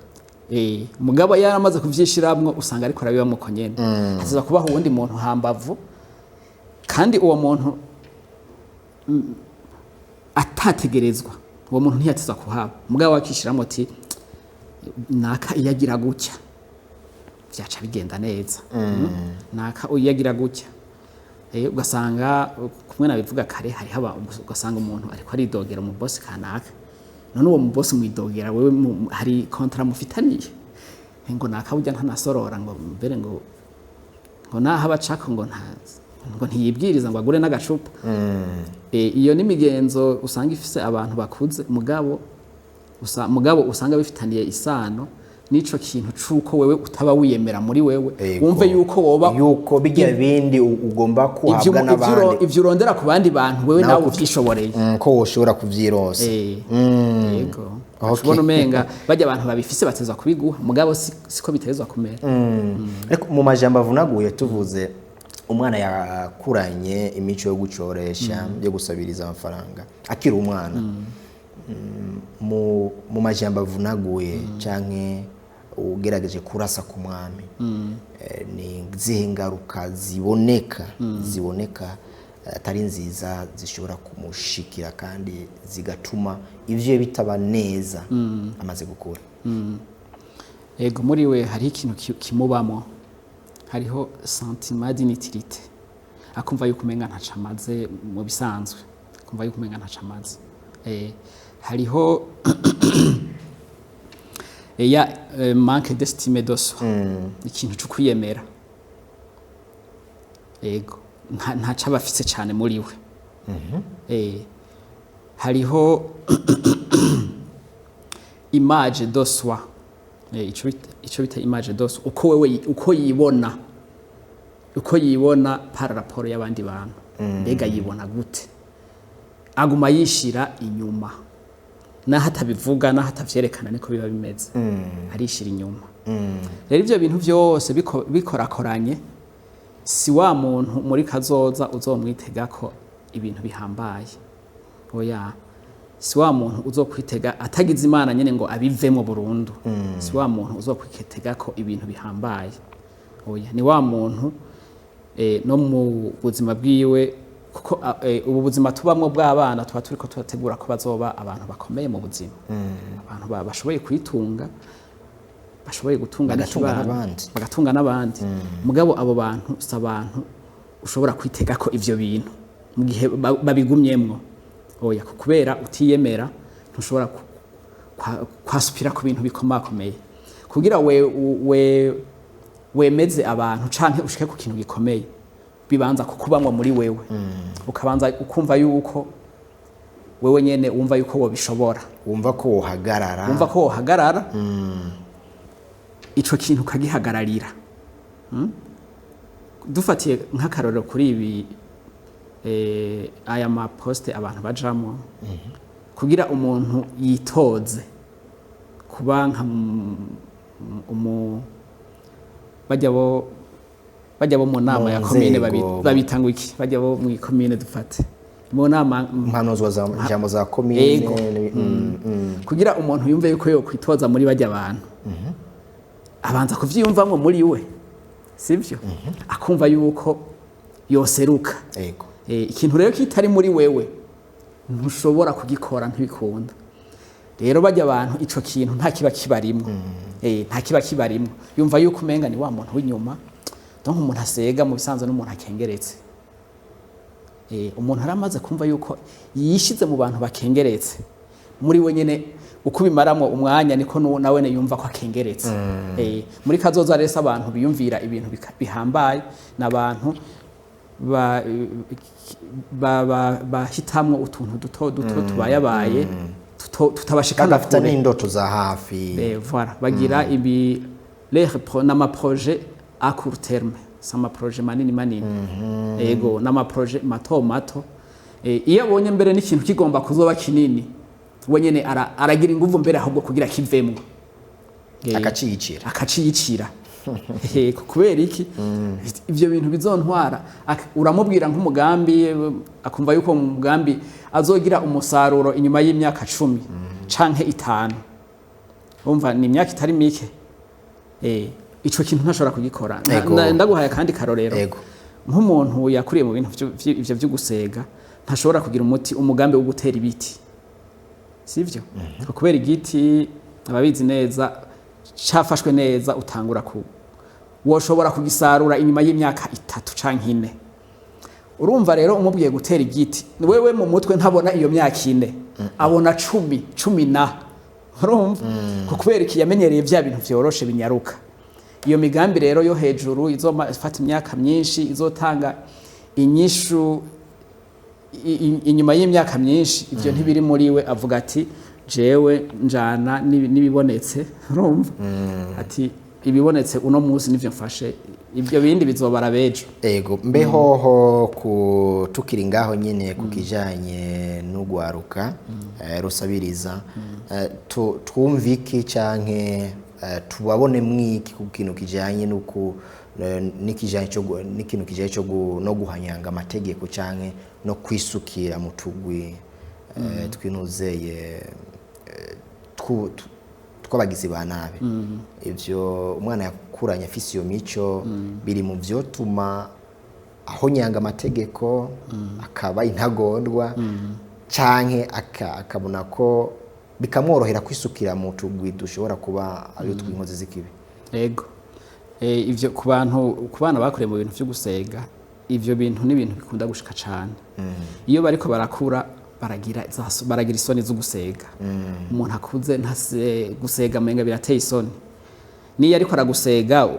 Mugabo yaramaze kuvyishiramwo, usanga ariko arabibamwo ko nyene hatizwa kubaho uwundi muntu hambavu, kandi uwo muntu atategerezwa, uwo muntu ntiyatizwa kuhaba, mugabo akishiramwo ati naka iyo agira gutya vyaca bigenda neza. Naka iyo agira gutya. Ugasanga kumwe nabivuga kare, hariho ugasanga umuntu ariko aridogera mu boss kanaka. None uwo mu boss mwidogera wewe, hari contrat mufitaniye? Ngo naka burya ntanasorora, ngo mbere ngo naho abacako ngo nta ngo ntiyibwiriza ngo agure n'agacupa. Iyo ni imigenzo usanga ifise abantu bakuze, mugabo usanga bifitaniye isano n'ico kintu c'uko wewe utaba wiyemera muri wewe, wumve yuko woba yuko bijya bindi ugomba kuhabwa n'abandi, ivyo urondera ku bandi bantu, wewe nawe uvyishoboreye. Ko woshobora kuvyironsa. Yego. Ubona umenga bajya abantu babifise batezwa kubiguha, mugabo siko bitezwa kumera. Ariko mu majambo avunaguye, tuvuze umwana yakuranye imico yo gucoresha, yo gusabiriza amafaranga akiri umwana, mu majambo avunaguye canke ugerageje kurasa ku mwami, ni zihe ngaruka ziboneka atari nziza zishobora kumushikira kandi zigatuma ivyo bitaba neza amaze gukura? Ego, muri we hariho ikintu kimubamo, hariho sentiment d'inutilité, akumva yuko umenga ntaco amaze mu bisanzwe, akumva yuko umenga ntaco amaze. Hariho ya manque d'estime de soi, ikintu cyo kwiyemera. Ego, ntaco aba afise cane muri we. Hariho image de soi, ico bita image de soi, uko wewe uko yibona par rapport y'abandi bantu. Mbega yibona gute? Aguma yishira inyuma, naho atabivuga, naho atavyerekana, niko biba bimeze, arishira inyuma. Rero ivyo bintu vyose bikorakoranye, si wa muntu muri kazoza uzomwitega ko ibintu bihambaye. Oya, si wa muntu uzokwitega, atagize Imana nyene ngo abivemo burundu, si wa muntu uzokwitega ko ibintu bihambaye. Oya, ni wa muntu no mu buzima bwiwe, kuko ubu buzima tubamwo bw'abana, tuba turiko turategura ko bazoba abantu bakomeye mu buzima, abantu bashoboye kwitunga, bashoboye gutunga bagatunga n'ikibano, n'abandi. Bagatunga n'abandi. Mugabo abo bantu si abantu ushobora kwitega ko ivyo bintu mu gihe babigumyemwo. Oya, kubera utiyemera ntushobora kwasupira ku bintu bikomakomeye kugira we wemeze abantu canke ushike ku kintu gikomeye. Bibanza kukubamwo muri wewe, ukabanza ukumva yuko wewe nyene wumva yuko wobishobora. Wumva ko wohagarara. Wumva ko wohagarara, ico kintu ukagihagararira. Dufatiye nk'akarorero kuri ibi, aya maposte abantu bajamwo, kugira umuntu yitoze kuba nka bajya bo mu nama Mu ya komine, nzego. Babita ngo iki? Bajya bo mu komine, dufate mu nama impanuzwa za jambo za komine. Ego. Kugira umuntu yumve yuko yo kwitoza muri bajya abantu, abanza kuvyiyumvamwo muri we, sivyo? Akumva yuko yoseruka. Ikintu rero kitari muri wewe ntushobora kugikora, ntibikunda. Rero bajya abantu ico kintu nta kiba kibarimwo. Nta kiba kibarimwo, yumva yuko umenga ni wa muntu w'inyuma. Donc umuntu asega mu bisanzwe n'umuntu akengeretse. Umuntu aramaze kumva yuko yishize mu bantu bakengeretse, muri we nyene uko bimaramwo umwanya niko nawe ne yumva ko akengeretse. Muri kazoza rero abantu biyumvira ibintu bihambaye n'abantu bahitamwo utuntu duto duto tubayabaye, tutabashikana Badafite kure. n'indoto za hafi. Voilà, bagira ibi les n'ama projet à court terme, si ama projet manini manini. Ego, n'ama projet mato mato. Iyo abonye mbere n'ikintu kigomba kuzoba kinini, we nyene aragira inguvu mbere ahubwo kugira kivemwo. Akaciyicira. Akaciyicira. Kubera iki? Ivyo bintu bizontwara. Uramubwira nk'umugambi, akumva yuko mu mugambi azogira umusaruro inyuma y'imyaka 10 canke 5. Umva, ni imyaka itari mike. Ico kintu ntashobora kugikora. Ndaguhaye akandi karorero. Nk'umuntu yakuriye mu bintu ivyo vyo gusega, ntashobora kugira umuti umugambi wo gutera ibiti, sivyo? Kubera igiti, ababizi neza, cafashwe neza, utangura ku woshobora kugisarura inyuma y'imyaka 3 canke 4. Urumva rero, umubwiye gutera igiti, wewe mu mutwe ntabona iyo myaka 4, abona 10, 10 na. Urumva ko kubera iki? Yamenyereye vya bintu vyoroshe binyaruka. Iyo migambi rero yo hejuru izofata imyaka myinshi, izotanga inyishu inyuma y'imyaka myinshi, ivyo ntibiri muri we. Avuga ati: "Jewe njana n'ibibonetse." Urumva ati: "Ibibonetse uno munsi nivyo mfashe, ibyo bindi bizobara bejo." Ego, mbehoho ku tukiri ngaho nyine ku kijanye n'ugwaruka rusabiriza, twumve iki canke tubabone mwiki ku kintu kijanye n'uku n'ikijanye cyo n'ikintu kijanye cyo no guhanyanga amategeko canke no kwisukira mu tugwi twinuzeye tw'abagizi ba nabi? Ivyo umwana yakuranye afise iyo mico biri mu vyotuma ahonyanga amategeko, akaba intagondwa, canke akabona ko bikamworohera kwisukira mu tugwi dushobora kuba ari utw'inkozi z'ikibi? Ego. Ivyo ku bantu, ku bana bakuriye mu bintu vyo gusega, ivyo bintu ni ibintu bikunda gushika cane iyo bariko barakura. Baragira isoni zo gusega. Umuntu akuze ntase gusega, menga birateye isoni. Niyo ariko aragusega,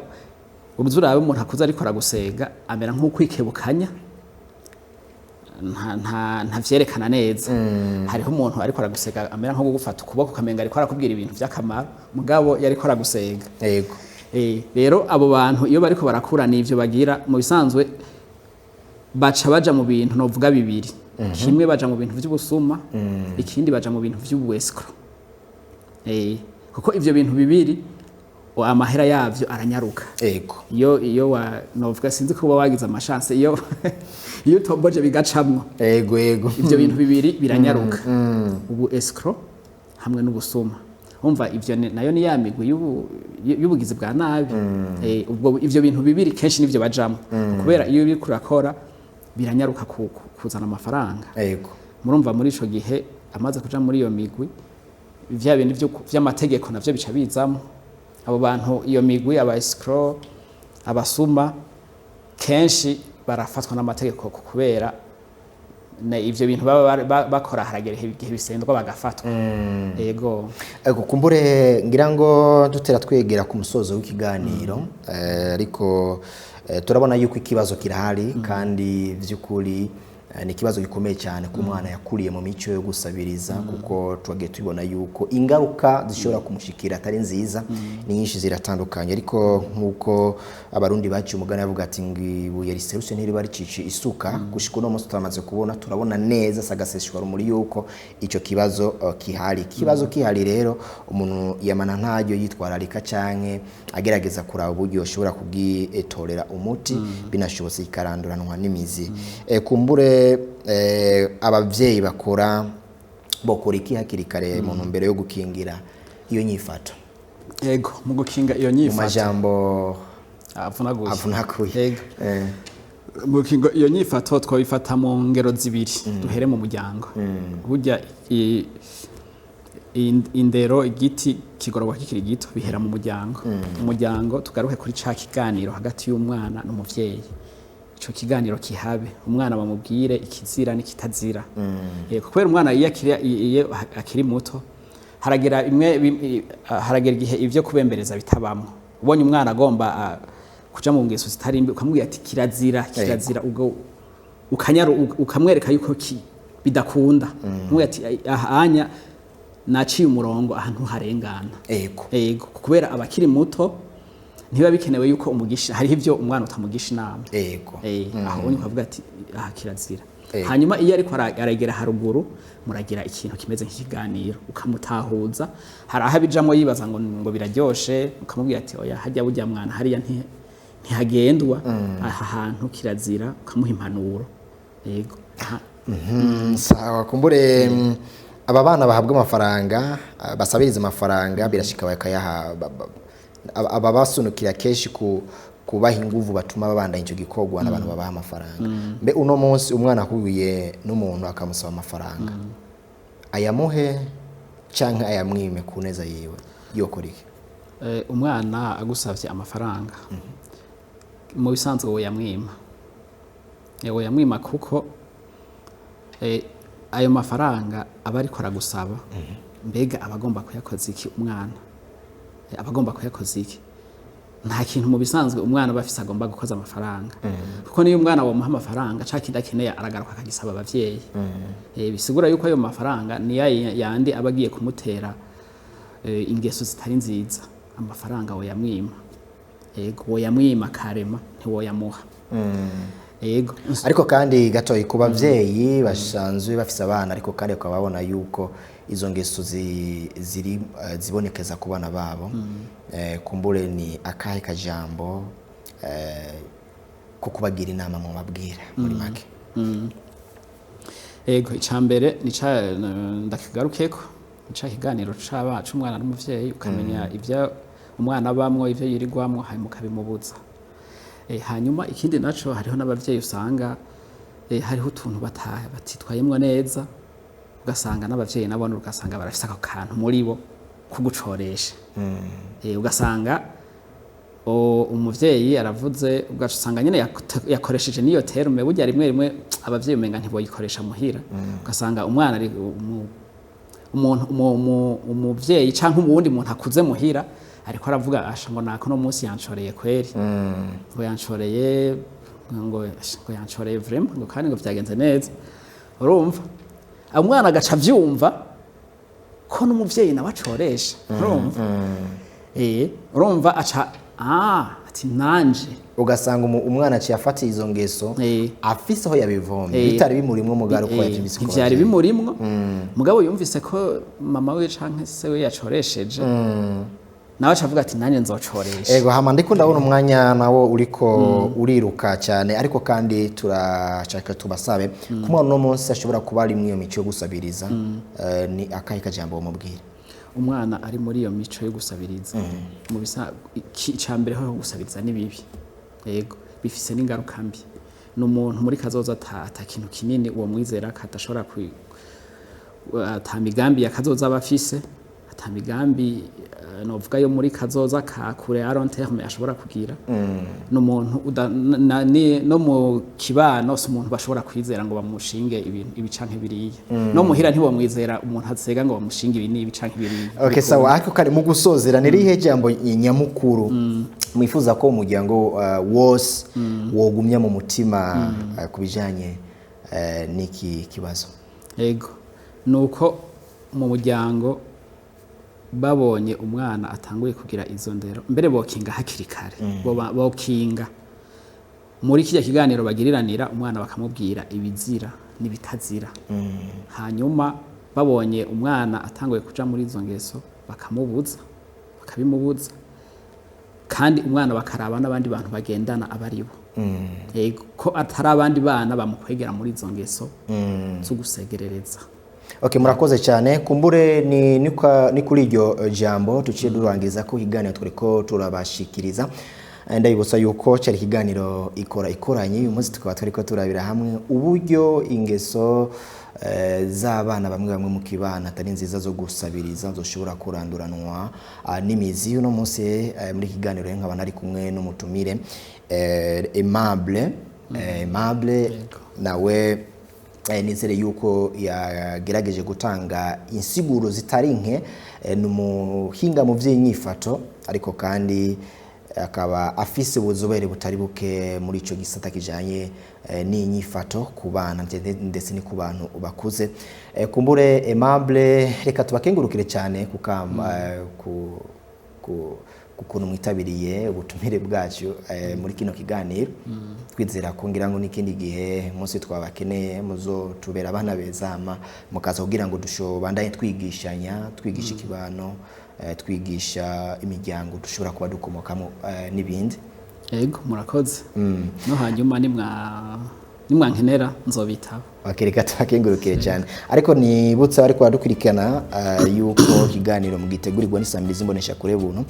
uruzi urabe umuntu akuze ariko aragusega, amera nk'ukwikebukanya, ntavyerekana neza. Hariho umuntu ariko aragusega amera nko gufata ukuboko, ukamenga ariko arakubwira ibintu vy'akamaro, mugabo yariko aragusega. Rero abo bantu iyo bariko barakura n'ivyo bagira. Mu bisanzwe baca baja mu bintu novuga bibiri: kimwe baja mu bintu vy'ubusuma, ikindi baja mu bintu vy'ubu escroc. Kuko ivyo bintu bibiri amahera yavyo aranyaruka. Iyo wa novuga, sinzi ko uba wagize ama chance, iyo utomboje bigacamwo. Ego ego. Ivyo bintu bibiri biranyaruka, ubu escroc hamwe n'ubusuma. Umva, ivyo nayo ni ya migwi y'ubugizi bwa nabi. Ubwo ivyo bintu bibiri kenshi nivyo bajamwo, kubera iyo uriko urakora biranyaruka kuzana amafaranga. Murumva, muri ico gihe amaze kuja muri iyo migwi, vya bintu vy'amategeko navyo bica bizamo. Abo bantu, iyo migwi, aba escroc, abasuma, kenshi barafatwa n'amategeko kubera ivyo bintu baba bakora, haragera igihe bisendwa bagafatwa. Yego. Ego, kumbure ngira ngo dutera twegera ku musozo w'ikiganiro, ariko turabona yuko ikibazo kirahari, kandi by'ukuri ni ikibazo gikomeye cyane ku mwana yakuriye mu mico yo gusabiriza, kuko twagiye tubona yuko ingaruka zishobora kumushikira atari nziza, ni nyinshi, ziratandukanye. Ariko nk'uko Abarundi baciye umugani bavuga ati ngo ibuye riserutse ntiriba ricice isuka, gushika uno munsi turamaze kubona, turabona neza sagaseseshwa rumuri yuko icyo kibazo kihari. Ikibazo kihari rero, umuntu yamana ntaryo yitwararika canke agerageza kuraba uburyo ashobora kubwitorera umuti, binashobotse ikaranduranwa n'imizi. Kumbure abavyeyi bakora bokora iki hakiri kare mu ntumbero yo gukingira iyo nyifato? Yego, mu gukinga iyo mu nyifato majambo avunaguye. Avunaguye. Yego. Mu gukinga iyo nyifato twabifata mu ngero zibiri. Duhere mu muryango. Burya indero, igiti kigororwa kikiri gito, bihera mu muryango. Umuryango, tugaruke kuri ca kiganiro hagati y'umwana n'umuvyeyi. Ico kiganiro kihabe, umwana bamubwire ikizira n'ikitazira. Kubera umwana iyo akiri muto, haragera imwe haragera igihe ivyo kubembereza bitabamwo. Ubonye umwana agomba kuja mu ngeso zitari mbi, ukamubwira ati kirazira, kirazira, ubwo ukanyaru ukamwereka yuko bidakunda, umubwira ati aha anya naciye umurongo, aha ntuharengana. Ego, kubera abakiri muto ntibiba bikenewe yuko umugisha, hariho ivyo umwana utamugisha inama. Aho unyuka ukavuga ati aha kirazira. Hanyuma iyo ariko aragera haruguru, muragira ikintu kimeze nk'ikiganiro, ukamutahuza. Hari aho abijamwo yibaza ngo biraryoshe, ukamubwira ati oya, hajya burya mwana hariya ntihagendwa, aha hantu kirazira, ukamuha impanuro. Yego. Aha. Sawa, kumbure aba bana bahabwa amafaranga, basabiriza amafaranga, birashika bakayaha aba basunukira kenshi ku kubaha inguvu batuma babandanya icyo gikorwa n'abantu babaha amafaranga. Mbe uno munsi umwana ahuye n'umuntu akamusaba amafaranga, ayamuhe canke ayamwime ku neza yiwe, yokora iki? Umwana agusavye amafaranga, mu bisanzwe woyamwima. Woyamwima kuko ayo mafaranga aba ariko aragusaba, mbega aba agomba kuyakoza iki umwana? Aba agomba kuyakoza iki? Nta kintu mu bisanzwe umwana aba afise agomba gukoza amafaranga, kuko niyo umwana wamuha amafaranga, ca kindi akeneye aragaruka akagisaba abavyeyi. Bisigura yuko ayo mafaranga ni ya yandi aba agiye kumutera ingeso zitari nziza. Amafaranga woyamwima. Yego, woyamwima karema, ntiwoyamuha. Yego. Ariko kandi gatoyi ku bavyeyi basanzwe bafise abana, ariko kandi bakaba babona yuko izo ngeso ziri zibonekeza ku bana babo, kumbure ni akahe kajambo ko kubagira inama mu babwira muri make? Yego, icambere ni ca ndakigarukeko, ni ca kiganiro c'aba c'umwana n'umuvyeyi, ukamenya ivyo umwana abamwo, ivyo yirirwamwo, hanyuma ukabimubuza. Hanyuma ikindi naco, hariho n'abavyeyi usanga hariho utuntu batitwayemwo neza, ugasanga n'abavyeyi nabo ugasanga barafise ako kantu muri bo kugucoresha. Ugasanga Umuvyeyi aravuze, ugaca usanga nyene yakoresheje n'iyo terme. Burya rimwe rimwe abavyeyi umenga ntiboyikoresha muhira, ugasanga umwana ari umuntu umuvyeyi canke uwundi muntu akuze muhira ariko aravuga: "Asha, ngo nako no munsi yanshoreye kweri, ngo yanshoreye, ngo asha, ngo yanshoreye vraiment, ngo kandi ngo vyagenze neza." Urumva umwana agaca avyumva ko n'umuvyeyi nawe acoresha. Urumva, urumva aca ati nanje. Ugasanga umwana aciye afata izo ngeso afise aho yabivomye, bitari bimurimwo, mugabo uko yavyumvise ku ntivyari bavyeyi. Bimurimwo, mugabo yumvise ko mama we canke se we yacoresheje, nawe aca avuga ati: "Nanjye nzocoresha." Ego, hama ndiko ndabona umwanya nawo uriko uriruka cyane, ariko kandi turashaka tubasabe ku mwana uno munsi ashobora kuba ari muri iyo mico yo gusabiriza, ni akahe kajambo wamubwira? Umwana ari muri iyo mico yo gusabiriza, mu bisa icya mbere ho gusabiriza ni bibi, yego, bifise n'ingaruka mbi. Ni umuntu muri kazoza ata kintu kinini uwo mwizera ko adashobora ata migambi ya kazoza aba afise, ata migambi novuga yo muri kazoza ka kure, à long terme, ashobora kugira. Ni umuntu no mu kibano si umuntu bashobora kwizera ngo bamushinge ibintu ibi canke biriya. No muhira ntibamwizera umuntu asega ngo bamushinge ibi n'ibi canke biriya. Okay, sawa. Ariko kare mu gusozera, ni rihe jambo nyamukuru mwifuza ko umuryango wose wogumya mu mutima ku bijanye n'iki kibazo? Yego, nuko mu muryango babonye umwana atanguye kugira izo ndero, mbere bokinga hakiri kare. Bokinga muri kijya kiganiro bagiriranira umwana, bakamubwira ibizira n'ibitazira. Hanyuma babonye umwana atanguye kuja muri izo ngeso, bakamubuza, bakabimubuza. Kandi umwana bakaraba n'abandi bantu bagendana abaribo. Yego, ko atari abandi bana bamukwegera muri izo ngeso zo gusegerereza. Okay, murakoze cyane. Kumbure ni kuri iryo jambo tuciye durangiza ko ikiganiro turiko turabashikiriza. Ndabibutsa yuko cyari ikiganiro ikora ikoranye. Uyu munsi tukaba turiko turabira hamwe uburyo ingeso z'abana bamwe bamwe mu kibana atari nziza zo gusabiriza zoshobora kuranduranwa n'imizi. Uno munsi muri iki kiganiro nkaba nari kumwe n'umutumire Aimable. Aimable nawe nizere yuko yagerageje gutanga insiguro zitari nke. Ni umuhinga mu by'inyifato, ariko kandi akaba afise ubuzobere butari buke muri ico gisata kijanye n'inyifato ku bana ndetse ni ku bantu bakuze. Kumbure Aimable, reka tubakengurukire cyane kukama ku ukuntu mwitabiriye ubutumire bwacu muri kino kiganiro. Twizera ko ngira ngo n'ikindi gihe munsi twabakeneye muzotubera abana beza, hama mukaza kugira ngo dushobandanye twigishanya, twigisha ikibano, twigisha imiryango dushobora kuba dukomokamo n'ibindi. Yego, murakoze. No hanyuma nimwankenera nzobitaba. Okay, reka tubakengurukire cyane. Ariko nibutsa ariko badukurikirana yuko ikiganiro mugitegurirwa n'isamirizi imbonesha kure buntu,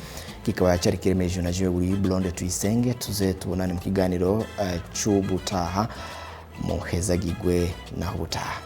kikaba cyari kiremeje na jewe buri Blonde Tuyisenge. Tuze tubonane mu kiganiro cy'ubutaha. Muhezagigwe naho ubutaha.